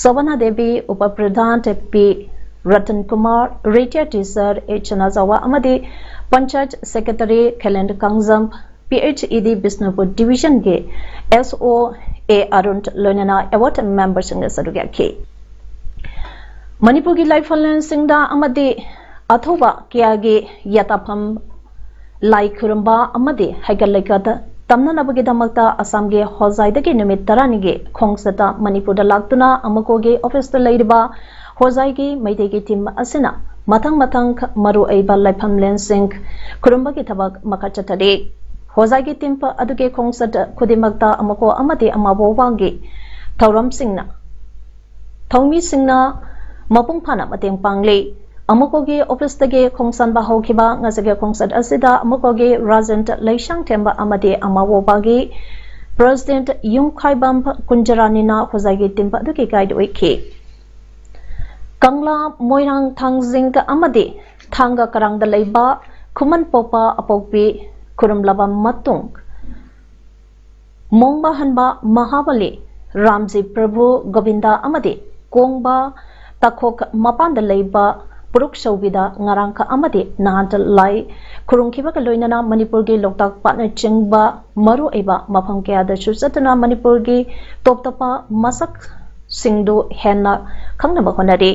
Sobhana Devi, up pradhan P Ratan Kumar, retired teacher A ꯆꯅꯥꯖꯥꯋꯥ ꯑꯃꯗꯤ panchayat secretary Khelen Kangjam, P H E D Bishnupur ꯗꯤꯕꯤꯖꯟꯒꯤ ꯑꯦꯁ ꯑꯣ ꯑꯦ ꯑꯔꯨꯟ, ꯂꯣꯏꯅꯅ ꯑꯦꯋꯥꯔꯗ ꯃꯦꯝꯕꯔꯁꯤꯡꯅ ꯁꯔꯨꯛ ꯌꯥꯈꯤ꯫ ꯃꯅꯤꯄꯨꯔꯒꯤ ꯂꯥꯏꯐꯝꯂꯦꯟꯁꯤꯡꯗ ꯑꯃꯗꯤ ꯑꯊꯧꯕ ꯀꯌꯥꯒꯤ ꯌꯥꯇꯥꯐꯝ ꯂꯥꯏ ꯈꯨꯔꯨꯝꯕ ꯑꯃꯗꯤ ꯍꯩꯒꯠ ꯂꯩꯒꯠ ꯇꯝꯅꯅꯕꯒꯤꯗꯃꯛꯇ ꯑꯁꯥꯝꯒꯤ ꯍꯣꯖꯥꯏꯗꯒꯤ ꯅꯨꯃꯤꯠ ꯇꯔꯥꯅꯤꯒꯤ ꯈꯣꯡꯆꯠꯇ ꯃꯅꯤꯄꯨꯔꯗ ꯂꯥꯛꯇꯨꯅ ꯑꯃꯀꯣꯒꯤ ꯑꯣꯐꯤꯁꯇ ꯂꯩꯔꯤꯕ ꯍꯣꯖꯥꯏꯒꯤ ꯃꯩꯇꯩꯒꯤ ꯇꯤꯝ ꯑꯁꯤꯅ ꯃꯊꯪ ꯃꯊꯪ ꯃꯔꯨ ꯑꯣꯏꯕ ꯂꯥꯏꯐꯝꯂꯦꯟꯁꯤꯡ ꯈꯨꯔꯨꯝꯕꯒꯤ ꯊꯕꯛ ꯃꯈꯥ ꯆꯠꯊꯔꯤ꯫ ꯍꯣꯖꯥꯏꯒꯤ ꯇꯤꯝ ꯑꯗꯨꯒꯤ ꯈꯣꯡꯆꯠ ꯈꯨꯗꯤꯡꯃꯛꯇ ꯑꯃꯀꯣ ꯑꯃꯗꯤ ꯑꯃꯥꯕꯣꯕꯥꯒꯤ ꯊꯧꯔꯝꯁꯤꯡꯅ ꯊꯧꯃꯤꯁꯤꯡꯅ ꯃꯄꯨꯡ ꯐꯥꯅ ꯃꯇꯦꯡ ꯄꯥꯡꯂꯤ꯫ ꯑꯃꯀꯣꯒꯤ ꯑꯣꯐꯤꯁꯇꯒꯤ ꯈꯣꯡꯁꯥꯟꯕ ꯍꯧꯈꯤꯕ ꯉꯁꯤꯒꯤ ꯈꯣꯡꯆꯠ ꯑꯁꯤꯗ ꯑꯃꯀꯣꯒꯤ ꯔꯥꯖꯦꯟ ꯂꯩꯁꯥꯡꯊꯦꯝꯕ ꯑꯃꯗꯤ ꯑꯃꯥꯕꯣꯕꯥꯒꯤ ꯄ꯭ꯔꯦꯁꯤꯗꯦꯟꯠ ꯌꯨꯝꯈꯥꯏꯕꯝ ꯀꯨꯟꯖꯔꯥꯅꯤꯅ ꯍꯣꯖꯥꯏꯒꯤ ꯇꯤꯝ ꯑꯗꯨꯒꯤ ꯒꯥꯏꯗ ꯑꯣꯏꯈꯤ꯫ ꯀꯪꯂꯥ ꯃꯣꯏꯔꯥꯡ ꯊꯥꯡꯖꯤꯡ ꯑꯃꯗꯤ ꯊꯥꯡꯒ ꯀꯔꯥꯡꯗ ꯂꯩꯕ ꯈꯨꯃꯟ ꯄꯣꯛꯄ ꯑꯄꯣꯛꯄꯤ ꯈꯨꯔꯨꯝꯂꯕ ꯃꯇꯨꯡ ꯃꯣꯡꯕ ꯍꯟꯕ ꯃꯍꯥꯕꯂꯤ ꯔꯥꯝꯖꯤ ꯄ꯭ꯔꯚꯨ ꯒꯣꯕꯤꯟꯗ ꯑꯃꯗꯤ ꯀꯣꯡꯕ ꯇꯥꯈꯣꯛ ꯃꯄꯥꯟꯗ ꯂꯩꯕ ꯄꯨꯔꯨꯛ ꯁꯧꯕꯤꯗ ꯉꯔꯥꯡꯈ ꯑꯃꯗꯤ ꯅꯍꯥꯟꯇ ꯂꯥꯏ ꯈꯨꯔꯨꯝꯈꯤꯕꯒ ꯂꯣꯏꯅꯅ ꯃꯅꯤꯄꯨꯔꯒꯤ ꯂꯣꯛꯇꯥꯛ ꯄꯥꯠꯅꯆꯤꯡꯕ ꯃꯔꯨꯑꯣꯏꯕ ꯃꯐꯝ ꯀꯌꯥꯗꯁꯨ ꯆꯠꯇꯨꯅ ꯃꯅꯤꯄꯨꯔꯒꯤ ꯇꯣꯞ ꯇꯣꯞꯄ ꯃꯁꯛꯁꯤꯡꯗꯨ ꯍꯦꯟꯅ ꯈꯪꯅꯕ ꯍꯣꯠꯅꯔꯤ꯫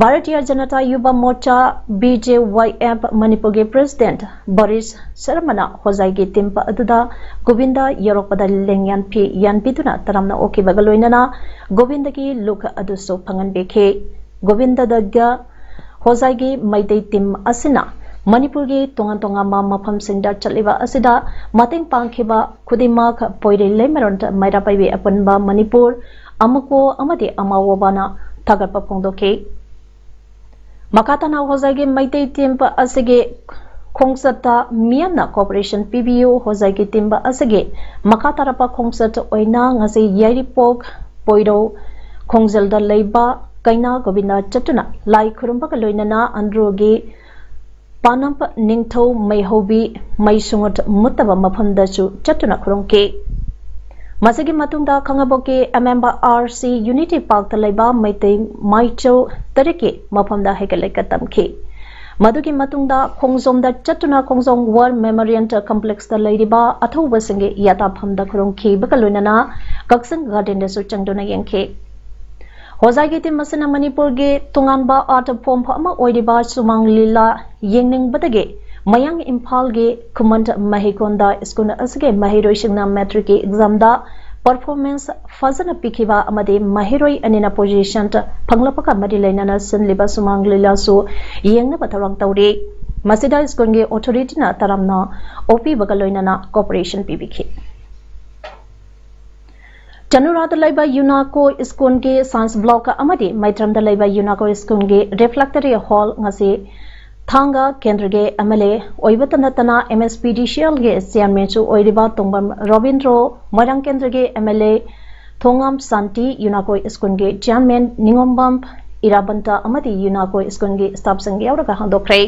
ꯚꯥꯔꯇꯤꯌ ꯖꯅꯇꯥ ꯌꯨꯕ ꯃꯣꯔꯆꯥ, ꯕꯤ ꯖꯦ ꯋꯥꯏ ꯑꯦꯐ, ꯃꯅꯤꯄꯨꯔꯒꯤ ꯄ꯭ꯔꯦꯁꯤꯗꯦꯟꯠ ꯕꯣꯔꯤꯁ ꯁꯔꯃꯅ ꯍꯣꯖꯥꯏꯒꯤ ꯇꯤꯝ ꯑꯗꯨꯗ ꯒꯣꯕꯤꯟꯗ ꯌꯧꯔꯛꯄꯗ ꯂꯦꯡꯌꯥꯟ ꯐꯤ ꯌꯥꯟꯕꯤꯗꯨꯅ ꯇꯔꯥꯝꯅ ꯑꯣꯛꯈꯤꯕꯒ ꯂꯣꯏꯅꯅ ꯒꯣꯕꯤꯟꯗꯒꯤ ꯂꯨꯛ ꯑꯗꯨꯁꯨ ꯐꯪꯍꯟꯕꯤꯈꯤ꯫ ꯒꯣꯕꯤꯟꯗꯗꯒ ꯍꯣꯖꯥꯏꯒꯤ ꯃꯩꯇꯩ ꯇꯤꯝ ꯑꯁꯤꯅ ꯃꯅꯤꯄꯨꯔꯒꯤ ꯇꯣꯉꯥꯟ ꯇꯣꯉꯥꯟꯕ ꯃꯐꯝꯁꯤꯡꯗ ꯆꯠꯂꯤꯕ ꯑꯁꯤꯗ ꯃꯇꯦꯡ ꯄꯥꯡꯈꯤꯕ ꯈꯨꯗꯤꯡꯃꯛ ꯄꯣꯏꯔꯩ ꯂꯩꯃꯔꯣꯟ ꯃꯩꯔꯥ ꯄꯥꯏꯕꯤ ꯑꯄꯨꯟꯕ ꯃꯅꯤꯄꯨꯔ ꯑꯃꯀꯣ ꯑꯃꯗꯤ ꯑꯃꯥꯋꯣꯕꯥꯅ ꯊꯥꯒꯠꯄ ꯐꯣꯡꯗꯣꯛꯈꯤ꯫ ꯃꯈꯥ ꯇꯥꯅ ꯍꯣꯖꯥꯏꯒꯤ ꯃꯩꯇꯩ ꯇꯤꯝ ꯑꯁꯤꯒꯤ ꯈꯣꯡꯆꯠꯇ ꯃꯤꯌꯥꯝꯅ ꯀꯣꯑꯣꯄꯔꯦꯁꯟ ꯄꯤꯕꯤꯌꯨ꯫ ꯍꯣꯖꯥꯏꯒꯤ ꯇꯤꯝ ꯑꯁꯤꯒꯤ ꯃꯈꯥ ꯇꯥꯔꯛꯄ ꯈꯣꯡꯆꯠ ꯑꯣꯏꯅ ꯉꯁꯤ ꯌꯥꯏꯔꯤꯄꯣꯛ ꯄꯣꯏꯔꯧ ꯈꯣꯡꯖꯦꯜꯗ ꯂꯩꯕ ꯀꯩꯅꯥ ꯒꯣꯕꯤꯟꯗ ꯆꯠꯇꯨꯅ ꯂꯥꯏ ꯈꯨꯔꯨꯝꯕꯒ ꯂꯣꯏꯅꯅ ꯑꯟꯗ꯭ꯔꯣꯒꯤ ꯄꯥꯅꯝ ꯅꯤꯡꯊꯧ ꯃꯩꯍꯧꯕꯤ ꯃꯩ ꯁꯨꯡꯃꯨꯠ ꯃꯨꯠꯇꯕ ꯃꯐꯝꯗꯁꯨ ꯆꯠꯇꯨꯅ ꯈꯨꯔꯨꯝꯈꯤ꯫ ꯃꯁꯤꯒꯤ ꯃꯇꯨꯡꯗ ꯈꯥꯉꯕꯣꯛꯀꯤ ꯑꯃꯦꯝꯕ ꯑꯥꯔ ꯁꯤ ꯌꯨꯅꯤꯇꯤ ꯄꯥꯔꯛꯇ ꯂꯩꯕ ꯃꯩꯇꯩ ꯃꯥꯏꯆꯧ ꯇꯔꯦꯠꯀꯤ ꯃꯐꯝꯗ ꯍꯩꯀꯠ ꯂꯩꯀꯠ ꯇꯝꯈꯤ꯫ ꯃꯗꯨꯒꯤ ꯃꯇꯨꯡꯗ ꯈꯣꯡꯖꯣꯝꯗ ꯆꯠꯇꯨꯅ ꯈꯣꯡꯖꯣꯝ ꯋꯥꯔ ꯃꯦꯃꯣꯔꯤꯌꯦꯜ ꯀꯝꯄ꯭ꯂꯦꯛꯁꯇ ꯂꯩꯔꯤꯕ ꯑꯊꯧꯕꯁꯤꯡꯒꯤ ꯌꯥꯇꯥꯐꯝꯗ ꯈꯨꯔꯨꯝꯈꯤꯕꯒ ꯂꯣꯏꯅꯅ ꯀꯛꯆꯤꯡ ꯒꯥꯔꯗꯦꯟꯗꯁꯨ ꯆꯪꯗꯨꯅ ꯌꯦꯡꯈꯤ꯫ ꯍꯣꯖꯥꯏꯒꯤ ꯇꯤꯝ ꯑꯁꯤꯅ ꯃꯅꯤꯄꯨꯔꯒꯤ ꯇꯣꯉꯥꯟꯕ ꯑꯥꯔꯠ ꯐꯣꯝ ꯑꯃ ꯑꯣꯏꯔꯤꯕ ꯁꯨꯃꯥꯡ ꯂꯤꯂꯥ ꯌꯦꯡꯅꯤꯡꯕꯗꯒꯤ ꯃꯌꯥꯡ ꯏꯝꯐꯥꯜꯒꯤ ꯈꯨꯃꯟ ꯃꯍꯩꯀꯣꯟꯗ ꯁ꯭ꯀꯨꯜ ꯑꯁꯤꯒꯤ ꯃꯍꯩꯔꯣꯏꯁꯤꯡꯅ ꯃꯦꯇ꯭ꯔꯤꯛꯀꯤ ꯑꯦꯛꯖꯥꯝꯗ ꯄꯔꯐꯣꯔꯃꯦꯟꯁ ꯐꯖꯅ ꯄꯤꯈꯤꯕ ꯑꯃꯗꯤ ꯃꯍꯩꯔꯣꯏ ꯑꯅꯤꯅ ꯄꯣꯖꯤꯁꯟ ꯐꯪꯂꯛꯄꯒ ꯃꯔꯤ ꯂꯩꯅꯅ ꯁꯤꯜꯂꯤꯕ ꯁꯨꯃꯥꯡ ꯂꯤꯂꯥꯁꯨ ꯌꯦꯡꯅꯕ ꯊꯧꯔꯥꯡ ꯇꯧꯔꯤ꯫ ꯃꯁꯤꯗ ꯁ꯭ꯀꯨꯜꯒꯤ ꯑꯣꯊꯣꯔꯤꯇꯤꯅ ꯇꯔꯥꯝꯅ ꯑꯣꯛꯄꯤꯕꯒ ꯂꯣꯏꯅꯅ ꯀꯣꯑꯣꯄꯔꯦꯁꯟ ꯄꯤꯕꯤꯈꯤ꯫ ꯆꯅꯨꯔꯥꯗ ꯂꯩꯕ ꯌꯨꯅꯥꯀꯣ ꯁ꯭ꯀꯨꯜꯒꯤ ꯁꯥꯏꯟꯁ ꯕ꯭ꯂꯣꯛ ꯑꯃꯗꯤ ꯃꯩꯇ꯭ꯔꯝꯗ ꯂꯩꯕ ꯌꯨꯅꯥꯀꯣ ꯁ꯭ꯀꯨꯜꯒꯤ ꯔꯤꯐ꯭ꯂꯦꯛꯇꯔꯤ ꯍꯣꯜ ꯉꯁꯤ ꯊꯥꯡꯒ ꯀꯦꯟꯗ꯭ꯔꯒꯤ ꯑꯦꯝ ꯑꯦꯜ ꯑꯦ ꯑꯣꯏꯕꯇ ꯅꯠꯇꯅ ꯑꯦꯝ ꯑꯦꯁ ꯄꯤ ꯗꯤ ꯁꯤ ꯑꯦꯜꯒꯤ ꯆꯤꯌꯥꯔꯃꯦꯟꯁꯨ ꯑꯣꯏꯔꯤꯕ ꯇꯣꯡꯕꯝ ꯔꯣꯕꯤꯟꯗ꯭ꯔꯣ, ꯃꯣꯏꯔꯥꯡ ꯀꯦꯟꯗ꯭ꯔꯒꯤ ꯑꯦꯝ ꯑꯦꯜ ꯑꯦ ꯊꯣꯉꯥꯝ ꯁꯥꯟꯇꯤ, ꯌꯨꯅꯥꯀꯣ ꯁ꯭ꯀꯨꯜꯒꯤ ꯆꯤꯌꯥꯔꯃꯦꯟ ꯅꯤꯉꯣꯝꯕꯝ ꯏꯔꯥꯕꯟꯇ ꯑꯃꯗꯤ ꯌꯨꯅꯥꯀꯣ ꯁ꯭ꯀꯨꯜꯒꯤ ꯁ꯭ꯇꯥꯐꯁꯤꯡ ꯌꯥꯎꯔꯒ ꯍꯥꯡꯗꯣꯛꯈ꯭ꯔꯦ꯫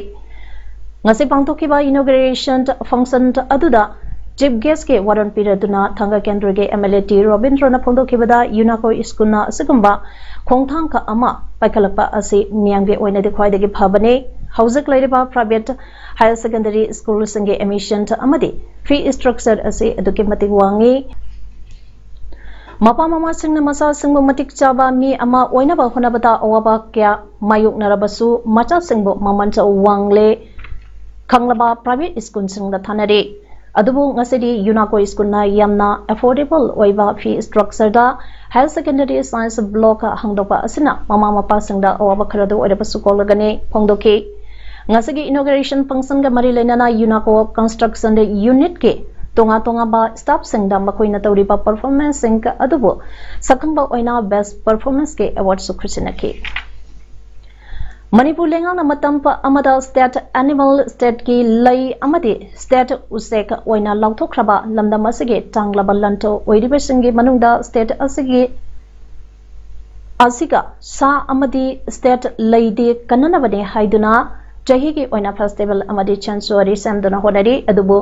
ꯉꯁꯤ ꯄꯥꯡꯊꯣꯛꯈꯤꯕ ꯏꯅꯣꯒ꯭ꯔꯦꯁꯟ ꯐꯪꯁꯟ ꯑꯗꯨꯗ ꯆꯤꯐ ꯒꯦꯁꯀꯤ ꯋꯥꯔꯣꯜ ꯄꯤꯔꯗꯨꯅ ꯊꯥꯡꯒ ꯀꯦꯟꯗ꯭ꯔꯒꯤ ꯑꯦꯝ ꯑꯦꯜ ꯑꯦ ꯇꯤ ꯔꯣꯕꯤꯟꯗ꯭ꯔꯣꯅ ꯐꯣꯡꯗꯣꯛꯈꯤꯕꯗ ꯌꯨꯅꯥꯀꯣ ꯁ꯭ꯀꯨꯜꯅ ꯑꯁꯤꯒꯨꯝꯕ ꯈꯣꯡꯊꯥꯡ ꯈꯔ ꯑꯃ ꯄꯥꯏꯈꯠꯂꯛꯄ ꯑꯁꯤ ꯃꯤꯌꯥꯝꯒꯤ ꯑꯣꯏꯅꯗꯤ ꯈ꯭ꯋꯥꯏꯗꯒꯤ ꯐꯕꯅꯤ꯫ ꯍꯧꯖꯤꯛ ꯂꯩꯔꯤꯕ ꯄ꯭ꯔꯥꯏꯚꯦꯠ ꯍꯥꯌꯔ ꯁꯦꯀꯦꯟꯗꯔꯤ ꯁ꯭ꯀꯨꯜꯁꯤꯡꯒꯤ ꯑꯦꯗꯃꯤꯁꯟ ꯑꯃꯗꯤ ꯐꯤ ꯁ꯭ꯇ꯭ꯔꯛꯆꯔ ꯑꯁꯤ ꯑꯗꯨꯛꯀꯤ ꯃꯇꯤꯛ ꯋꯥꯡꯉꯤ꯫ ꯃꯄꯥ ꯃꯃꯥꯁꯤꯡꯅ ꯃꯆꯥꯁꯤꯡꯕꯨ ꯃꯇꯤꯛ ꯆꯥꯕ ꯃꯤ ꯑꯃ ꯑꯣꯏꯅꯕ ꯍꯣꯠꯅꯕꯗ ꯑꯋꯥꯕ ꯀꯌꯥ ꯃꯥꯌꯣꯛꯅꯔꯕꯁꯨ ꯃꯆꯥꯁꯤꯡꯕꯨ ꯃꯃꯜ ꯋꯥꯡꯂꯦ ꯈꯪꯂꯕ ꯄ꯭ꯔꯥꯏꯚꯦꯠ ꯁ꯭ꯀꯨꯜꯁꯤꯡꯗ ꯊꯥꯅꯔꯤ꯫ ꯑꯗꯨꯕꯨ ꯉꯁꯤꯗꯤ ꯌꯨꯅꯥꯀꯣ ꯁ꯭ꯀꯨꯜꯅ ꯌꯥꯝꯅ ꯑꯦꯐꯣꯔꯗꯦꯕꯜ ꯑꯣꯏꯕ ꯐꯤ ꯁ꯭ꯇ꯭ꯔꯛꯆꯔꯗ ꯍꯥꯌꯔ ꯁꯦꯀꯦꯟꯗꯔꯤ ꯁꯥꯏꯟꯁ ꯕ꯭ꯂꯣꯛ ꯍꯥꯡꯗꯣꯛꯄ ꯑꯁꯤꯅ ꯃꯃꯥ ꯃꯄꯥꯁꯤꯡꯗ ꯑꯋꯥꯕ ꯈꯔꯗ ꯑꯣꯏꯔꯕꯁꯨ ꯀꯣꯛꯂꯒꯅꯤ ꯐꯣꯡꯗꯣꯛꯈꯤ꯫ ꯉꯁꯤꯒꯤ ꯏꯅꯣꯒ꯭ꯔꯦꯁꯟ ꯐꯪꯁꯟꯒ ꯃꯔꯤ ꯂꯩꯅꯅ ꯌꯨꯅꯥꯀꯣ ꯀꯟꯁꯇ꯭ꯔꯛꯁꯟ ꯌꯨꯅꯤꯠꯀꯤ ꯇꯣꯉꯥꯟ ꯇꯣꯉꯥꯟꯕ ꯁ꯭ꯇꯥꯐꯁꯤꯡꯗ ꯃꯈꯣꯏꯅ ꯇꯧꯔꯤꯕ ꯄꯔꯐꯣꯔꯃꯦꯟꯁꯁꯤꯡ ꯑꯗꯨꯕꯨ ꯁꯛꯈꯪꯕ ꯑꯣꯏꯅ ꯕꯦꯁ ꯄꯔꯐꯣꯔꯃꯦꯟꯁꯀꯤ ꯑꯦꯋꯥꯔꯗꯁꯨ ꯈꯨꯠꯁꯤꯟꯅꯈꯤ꯫ ꯃꯅꯤꯄꯨꯔ ꯂꯩꯉꯥꯛꯅ ꯃꯇꯝ ꯄ-, ꯑꯃꯗ ꯁ꯭ꯇꯦꯠ ꯑꯦꯅꯤꯃꯦꯜ, ꯁ꯭ꯇꯦꯠꯀꯤ ꯂꯩ ꯑꯃꯗꯤ ꯁ꯭ꯇꯦꯠ ꯎꯆꯦꯛ ꯑꯣꯏꯅ ꯂꯥꯎꯊꯣꯛꯈ꯭ꯔꯕ ꯂꯝꯗꯝ ꯑꯁꯤꯒꯤ ꯇꯥꯡꯂꯕ ꯂꯟꯊꯣ ꯑꯣꯏꯔꯤꯕꯁꯤꯡꯒꯤ ꯃꯅꯨꯡꯗ ꯁ꯭ꯇꯦꯠ ꯑꯁꯤꯒꯤ, ꯑꯁꯤꯒ ꯁꯥ ꯑꯃꯗꯤ ꯁ꯭ꯇꯦꯠ ꯂꯩꯗꯤ ꯀꯟꯅꯅꯕꯅꯤ ꯍꯥꯏꯗꯨꯅ ꯆꯍꯤꯒꯤ ꯑꯣꯏꯅ festival ꯑꯃꯗꯤ sanctuary ꯁꯦꯝꯗꯨꯅ ꯍꯣꯠꯅꯔꯤ꯫ ꯑꯗꯨꯕꯨ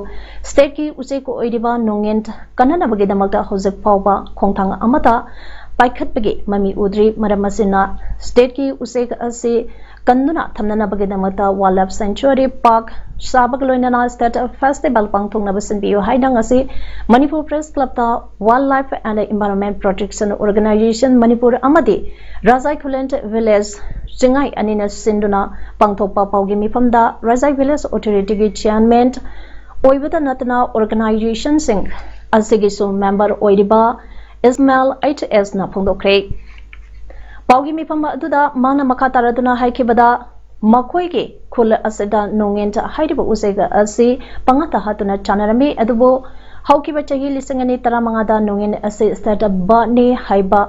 stateꯀꯤ ꯎꯆꯦꯛ ꯑꯣꯏꯔꯤꯕ ꯅꯣꯡꯌꯦꯟ ꯀꯟꯅꯅꯕꯒꯤꯗꯃꯛꯇ ꯍꯧꯖꯤꯛ ꯐꯥꯎꯕ ꯈꯣꯡꯊꯥꯡ ꯑꯃꯠꯇ ꯄꯥꯏꯈꯠꯄꯒꯤ ꯃꯃꯤ ꯎꯗ꯭ꯔꯤ꯫ ꯃꯔꯝ ꯑꯁꯤꯅ stateꯀꯤ ꯎꯆꯦꯛ ꯑꯁꯤ ꯀꯟꯗꯨꯅ ꯊꯝꯅꯅꯕꯒꯤꯗꯃꯛꯇ wildlife sanctuary park ꯁꯥꯕꯒ ꯂꯣꯏꯅꯅ state festival ꯄꯥꯡꯊꯣꯛꯅꯕ ꯁꯤꯟꯕꯤꯌꯨ ꯍꯥꯏꯅ ꯉꯁꯤ Manipur Press Clubꯇ Wildlife and Environment Protection Organisation Manipur ꯑꯃꯗꯤ ꯔꯥꯖꯥꯏ ꯈꯨꯂꯦꯟ village ꯆꯤꯡꯉꯥꯏ ꯑꯅꯤꯅ ꯁꯤꯟꯗꯨꯅ ꯄꯥꯡꯊꯣꯛꯄ ꯄꯥꯎꯒꯤ ꯃꯤꯐꯝꯗ ꯔꯥꯖꯥꯏ village authorityꯒꯤ chairman ꯑꯣꯏꯕꯇ ꯅꯠꯇꯅ organizationꯁꯤꯡ ꯑꯁꯤꯒꯤꯁꯨ member ꯑꯣꯏꯔꯤꯕ ꯏꯁꯃꯥꯏꯜ ꯑꯩꯆ ꯑꯦꯁꯅ ꯐꯣꯡꯗꯣꯛꯈ꯭ꯔꯦ꯫ ꯄꯥꯎꯒꯤ ꯃꯤꯐꯝ ꯑꯗꯨꯗ ꯃꯥꯅ ꯃꯈꯥ ꯇꯥꯔꯗꯨꯅ ꯍꯥꯏꯈꯤꯕꯗ, ꯃꯈꯣꯏꯒꯤ ꯈꯨꯜ ꯑꯁꯤꯗ ꯅꯣꯡꯌꯦꯟ ꯍꯥꯏꯔꯤꯕ ꯎꯆꯦꯛ ꯑꯁꯤ ꯄꯪꯍꯥꯠꯇ ꯍꯥꯠꯇꯨꯅ ꯆꯥꯅꯔꯝꯃꯤ꯫ ꯑꯗꯨꯕꯨ ꯍꯧꯈꯤꯕ ꯆꯍꯤ ꯂꯤꯁꯤꯡ ꯑꯅꯤ ꯇꯔꯥꯃꯉꯥꯗ ꯅꯣꯡꯌꯦꯟ ꯑꯁꯤ state birdꯅꯤ ꯍꯥꯏꯕ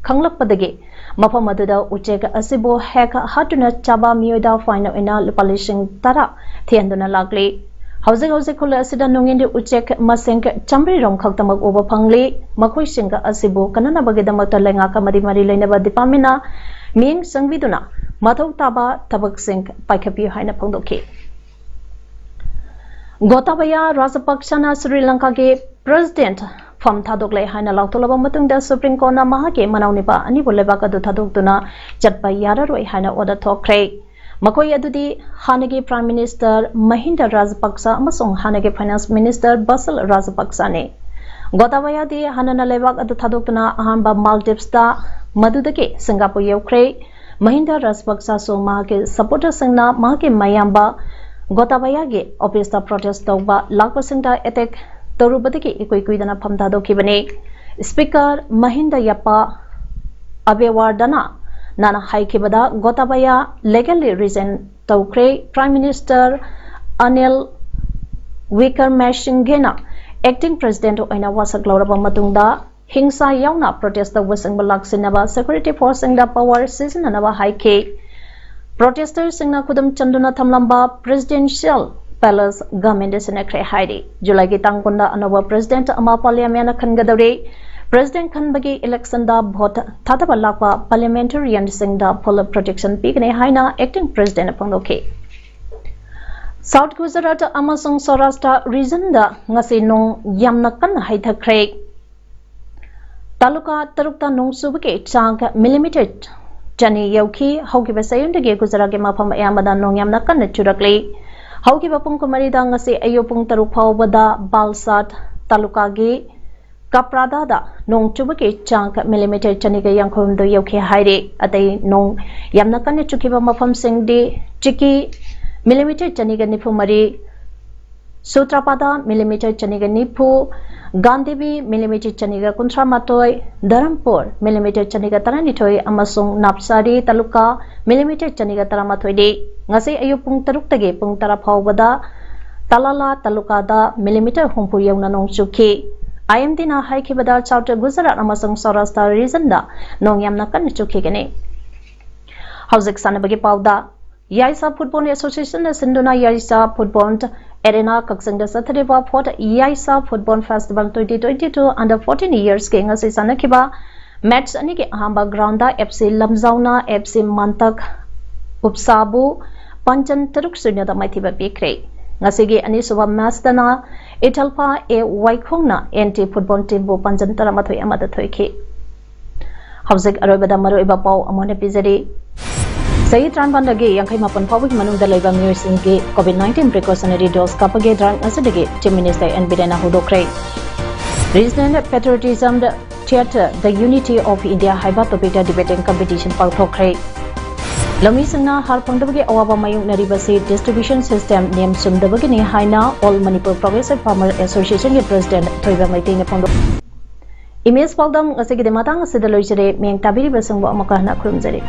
ꯈꯪꯂꯛꯄꯗꯒꯤ ꯃꯐꯝ ꯑꯗꯨꯗ ꯎꯆꯦꯛ ꯑꯁꯤꯕꯨ ꯍꯦꯛ ꯍꯥꯠꯇꯨꯅ ꯆꯥꯕ ꯃꯤꯑꯣꯏꯗ fine ꯑꯣꯏꯅ ꯂꯨꯄꯥ ꯂꯤꯁꯤꯡ ꯇꯔꯥ ꯊꯤꯍꯟꯗꯨꯅ ꯂꯥꯛꯂꯤ꯫ ꯍꯧꯖꯤꯛ ꯍꯧꯖꯤꯛ ꯈꯨꯜ ꯑꯁꯤꯗ ꯅꯣꯡꯌꯦꯟꯒꯤ ꯎꯆꯦꯛ ꯃꯁꯤꯡ ꯆꯥꯃꯔꯤ ꯔꯣꯝ ꯈꯛꯇꯃꯛ ꯎꯕ ꯐꯪꯂꯤ꯫ ꯃꯈꯣꯏꯁꯤꯡ ꯑꯁꯤꯕꯨ ꯀꯟꯅꯅꯕꯒꯤꯗꯃꯛꯇ ꯂꯩꯉꯥꯛ ꯑꯃꯗꯤ ꯃꯔꯤ ꯂꯩꯅꯕ departmentꯅ ꯃꯤꯠꯌꯦꯡ ꯆꯪꯕꯤꯗꯨꯅ ꯃꯊꯧ ꯇꯥꯕ ꯊꯕꯛꯁꯤꯡ ꯄꯥꯏꯈꯠꯄꯤꯌꯨ ꯍꯥꯏꯅ ꯐꯣꯡꯗꯣꯛꯈꯤ꯫ ꯒꯣꯇꯥꯕꯌꯥ ꯔꯥꯖꯄꯛꯁꯅ ꯁ꯭ꯔꯤ ꯂꯪꯀꯥꯒꯤ president ꯐꯝ ꯊꯥꯗꯣꯛꯂꯦ ꯍꯥꯏꯅ ꯂꯥꯎꯊꯣꯛꯂꯕ ꯃꯇꯨꯡꯗ Supreme Courtꯅ ꯃꯍꯥꯛꯀꯤ ꯃꯅꯥꯎꯅꯨꯄꯥ ꯑꯅꯤꯕꯨ ꯂꯩꯕꯥꯛ ꯑꯗꯨ ꯊꯥꯗꯣꯛꯇꯨꯅ ꯆꯠꯄ ꯌꯥꯔꯔꯣꯏ ꯍꯥꯏꯅ order ꯊꯣꯛꯈ꯭ꯔꯦ꯫ ꯃꯈꯣꯏ ꯑꯗꯨꯗꯤ ꯍꯥꯟꯅꯒꯤ Prime Minister ꯃꯍꯤꯟꯗ ꯔꯥꯖꯄꯛꯁ ꯑꯃꯁꯨꯡ ꯍꯥꯟꯅꯒꯤ Finance Minister ꯕꯁꯤꯜ ꯔꯥꯖꯄꯛꯁꯅꯤ꯫ ꯒꯣꯇꯥꯕꯌꯥꯗꯤ ꯍꯥꯟꯅꯅ ꯂꯩꯕꯥꯛ ꯑꯗꯨ ꯊꯥꯗꯣꯛꯇꯨꯅ ꯑꯍꯥꯟꯕ Maldives ꯃꯗꯨꯗꯒꯤ Singapore ꯌꯧꯈ꯭ꯔꯦ꯫ ꯃꯍꯤꯟꯗ ꯔꯥꯖꯄꯛꯁꯁꯨ ꯃꯍꯥꯛꯀꯤ supporterꯁꯤꯡꯅ ꯃꯍꯥꯛꯀꯤ ꯃꯌꯥꯝꯕ ꯒꯣꯇꯥꯕꯌꯥꯒꯤ officeꯇ protest ꯇꯧꯕ ꯂꯥꯛꯄꯁꯤꯡꯗ attack ꯇꯧꯔꯨꯕꯗꯒꯤ ꯏꯀꯨꯏ ꯀꯨꯏꯗꯅ ꯐꯝ ꯊꯥꯗꯣꯛꯈꯤꯕꯅꯤ꯫ Speaker ꯃꯍꯤꯟꯗ ꯌꯥꯄꯥ ꯑꯕꯦꯋꯥꯔꯗꯅ ꯅꯥꯅ ꯍꯥꯏꯈꯤꯕꯗ ꯒꯣꯇꯥꯕꯌꯥ legally resign ꯇꯧꯈ꯭ꯔꯦ꯫ Prime Minister Anil ꯋꯤꯀꯔꯃꯦꯁꯤꯡꯒꯦꯅ acting president ꯑꯣꯏꯅ ꯋꯥꯁꯛ ꯂꯧꯔꯕ ꯃꯇꯨꯡꯗ ꯍꯤꯡꯁꯥ ꯌꯥꯎꯅ protest ꯇꯧꯕꯁꯤꯡꯕꯨ ꯂꯥꯛꯁꯤꯟꯅꯕ security forceꯁꯤꯡꯗ power ꯁꯤꯖꯤꯟꯅꯅꯕ ꯍꯥꯏꯈꯤ꯫ Protesterꯁꯤꯡꯅ ꯈꯨꯗꯨꯝ ꯆꯟꯗꯨꯅ ꯊꯝꯂꯝꯕ Presidential Palace ꯒꯃꯦꯟꯗ ꯁꯤꯟꯅꯈ꯭ꯔꯦ ꯍꯥꯏꯔꯤ꯫ ꯖꯨꯂꯥꯏꯒꯤ ꯇꯥꯡ ꯀꯨꯟꯗ ꯑꯅꯧꯕ president ꯑꯃ parliamentꯅ ꯈꯟꯒꯗꯧꯔꯤ꯫ President ꯈꯟꯕꯒꯤ electionꯗ vote ꯊꯥꯗꯕ ꯂꯥꯛꯄ parliamentarianꯁꯤꯡꯗ full protection ꯄꯤꯒꯅꯤ ꯍꯥꯏꯅ acting presidentꯅ ꯐꯣꯡꯗꯣꯛꯈꯤ꯫ ꯁꯥꯎꯠ ꯒꯨꯖꯔꯥꯠ ꯑꯃꯁꯨꯡ ꯁꯧꯔꯥꯁꯇ꯭ꯔ ꯔꯤꯖꯟꯗ ꯉꯁꯤ ꯅꯣꯡ ꯌꯥꯝꯅ ꯀꯟꯅ ꯍꯩꯊꯈ꯭ꯔꯦ꯫ ꯇꯥꯂꯨꯀꯥ ꯇꯔꯨꯛꯇ ꯅꯣꯡ ꯆꯨꯕꯒꯤ ꯆꯥꯡ ꯃꯤꯂꯤꯃꯤꯇꯔ ꯆꯅꯤ ꯌꯧꯈꯤ꯫ ꯍꯧꯈꯤꯕ ꯆꯌꯣꯜꯗꯒꯤ ꯒꯨꯖꯔꯥꯠꯀꯤ ꯃꯐꯝ ꯑꯌꯥꯝꯕꯗ ꯅꯣꯡ ꯌꯥꯝꯅ ꯀꯟꯅ ꯆꯨꯔꯛꯂꯤ꯫ ꯍꯧꯈꯤꯕ ꯄꯨꯡ ꯀꯨꯟꯃꯔꯤꯗ ꯉꯁꯤ ꯑꯌꯨꯛ ꯄꯨꯡ ꯇꯔꯨꯛ ꯐꯥꯎꯕꯗ ꯕꯥꯜꯁꯥꯠ ꯇꯥꯂꯨꯀꯥꯒꯤ ꯀꯄ꯭ꯔꯥꯗꯥꯗ ꯅꯣꯡ ꯆꯨꯕꯒꯤ ꯆꯥꯡ ꯃꯤꯂꯤꯃꯤꯇꯔ ꯆꯅꯤꯒ ꯌꯥꯡꯈꯩꯍꯨꯝꯗꯣꯏ ꯌꯧꯈꯤ ꯍꯥꯏꯔꯤ꯫ ꯑꯇꯩ ꯅꯣꯡ ꯌꯥꯝꯅ ꯀꯟꯅ ꯆꯨꯈꯤꯕ ꯃꯐꯝꯁꯤꯡꯗꯤ ꯆꯤꯀꯤ ꯃꯤꯂꯤꯃꯤꯇꯔ ꯆꯅꯤꯒ ꯅꯤꯐꯨ ꯃꯔꯤ, ꯁꯨꯇ꯭ꯔꯥꯄꯥꯗꯥ ꯃꯤꯂꯤꯃꯤꯇꯔ ꯆꯅꯤꯒ ꯅꯤꯐꯨ, ꯒꯥꯟꯙꯤꯕꯤ ꯃꯤꯂꯤꯃꯤꯇꯔ ꯆꯅꯤꯒ ꯀꯨꯟꯊ꯭ꯔꯥ ꯃꯥꯊꯣꯏ, ꯙꯔꯝꯄꯨꯔ ꯃꯤꯂꯤꯃꯤꯇꯔ ꯆꯅꯤꯒ ꯇꯔꯥꯅꯤꯊꯣꯏ ꯑꯃꯁꯨꯡ ꯅꯥꯞꯁꯥꯔꯤ ꯇꯥꯂꯨꯀꯥ ꯃꯤꯂꯤꯃꯤꯇꯔ ꯆꯅꯤꯒ ꯇꯔꯥꯃꯥꯊꯣꯏꯗꯤ꯫ ꯉꯁꯤ ꯑꯌꯨꯛ ꯄꯨꯡ ꯇꯔꯨꯛꯇꯒꯤ ꯄꯨꯡ ꯇꯔꯥ ꯐꯥꯎꯕꯗ ꯇꯂꯥꯂꯥ ꯇꯥꯂꯨꯀꯥꯗ ꯃꯤꯂꯤꯃꯤꯇꯔ ꯍꯨꯝꯐꯨ ꯌꯧꯅ ꯅꯣꯡ ꯆꯨꯈꯤ꯫ ꯑꯥꯏ ꯑꯦꯝ ꯗꯤꯅ ꯍꯥꯏꯈꯤꯕꯗ ꯁꯥꯎꯠ ꯒꯨꯖꯔꯥꯠ ꯑꯃꯁꯨꯡ ꯁꯧꯔꯥꯁꯇ꯭ꯔ ꯔꯤꯖꯟꯗ ꯅꯣꯡ ꯌꯥꯝꯅ ꯀꯟꯅ ꯆꯨꯈꯤꯒꯅꯤ꯫ ꯍꯧꯖꯤꯛ ꯁꯥꯟꯅꯕꯒꯤ ꯄꯥꯎꯗ꯫ ꯌꯥꯏꯁꯥ ꯐꯨꯠꯕꯣꯜ ꯑꯦꯁꯣꯁꯤꯌꯦꯁꯟꯅ ꯁꯤꯟꯗꯨꯅ ꯌꯥꯏꯁꯥ ꯐꯨꯠꯕꯣꯜ ꯑꯦꯔꯦꯅꯥ ꯀꯛꯆꯤꯡꯗ ꯆꯠꯊꯔꯤꯕ fourth Yaisa football festival twenty twenty two under fourteen yearsꯀꯤ ꯉꯁꯤ ꯁꯥꯟꯅꯈꯤꯕ ꯃꯦꯠꯆ ꯑꯅꯤꯒꯤ ꯑꯍꯥꯟꯕ ground F C ꯂꯝꯖꯥꯎꯅ F C ꯃꯥꯟꯇꯛ ꯎꯞꯁꯥꯕꯨ ꯄꯥꯟꯖꯟ ꯇꯔꯨꯛ ꯁꯨꯏꯅꯗ ꯃꯥꯏꯊꯤꯕ ꯄꯤꯈ꯭ꯔꯦ꯫ ꯉꯁꯤꯒꯤ ꯑꯅꯤꯁꯨꯕ ꯃꯦꯠꯆꯇꯅ ꯏꯊꯜꯐꯥ ꯑꯦ ꯋꯥꯏꯈꯣꯡꯅ ꯑꯦꯟ ꯇꯤ ꯐꯨꯠꯕꯣꯜ ꯇꯤꯝꯕꯨ ꯄꯥꯟꯖꯟ ꯇꯔꯥꯃꯥꯊꯣꯏ ꯑꯃꯗ ꯊꯣꯏꯈꯤ꯫ ꯍꯧꯖꯤꯛ ꯑꯔꯣꯏꯕꯗ ꯃꯔꯨꯑꯣꯏꯕ ꯄꯥꯎ ꯑꯃꯨꯛ ꯍꯟꯅ ꯄꯤꯖꯔꯤ꯫ ꯆꯍꯤ ꯇꯔꯥꯅꯤꯄꯥꯟꯗꯒꯤ ꯌꯥꯡꯈꯩ ꯃꯥꯄꯟ ꯐꯥꯎꯕꯒꯤ ꯃꯅꯨꯡꯗ ꯂꯩꯕ ꯃꯤꯑꯣꯏꯁꯤꯡꯒꯤ COVID nineteen precautionary dose ꯀꯥꯞꯄꯒꯤ drive ꯉꯁꯤꯗꯒꯤ Chief Minister ꯑꯦꯟ ꯕꯤꯔꯦꯟꯅ ꯍꯧꯗꯣꯛꯈ꯭ꯔꯦ꯫ Regional Patriotism Theatre, The Unity of India ꯍꯥꯏꯕ topicꯇ debating competition ꯄꯥꯡꯊꯣꯛꯈ꯭ꯔꯦ꯫ ꯂꯧꯃꯤꯁꯤꯡꯅ ꯍꯥꯔ ꯐꯪꯗꯕꯒꯤ ꯑꯋꯥꯕ ꯃꯥꯌꯣꯛꯅꯔꯤꯕꯁꯤ distribution system ꯅꯤꯌꯝ ꯆꯨꯝꯗꯕꯒꯤꯅꯤ ꯍꯥꯏꯅ All Manipur Progressive Farmer Associationꯒꯤ President ꯊꯣꯏꯕ ꯃꯩꯇꯩꯅ ꯐꯣꯡꯗꯣꯛꯈꯤ꯫ Image ꯄꯥꯎꯗꯝ ꯉꯁꯤꯒꯤꯗꯤ ꯃꯇꯥꯡ ꯑꯁꯤꯗ ꯂꯣꯏꯖꯔꯦ꯫ ꯃꯤꯠꯌꯦꯡ ꯇꯥꯕꯤꯔꯤꯕꯁꯤꯡꯕꯨ ꯑꯃꯨꯛꯀ ꯍꯟꯅ ꯈꯨꯔꯨꯝꯖꯔꯤ꯫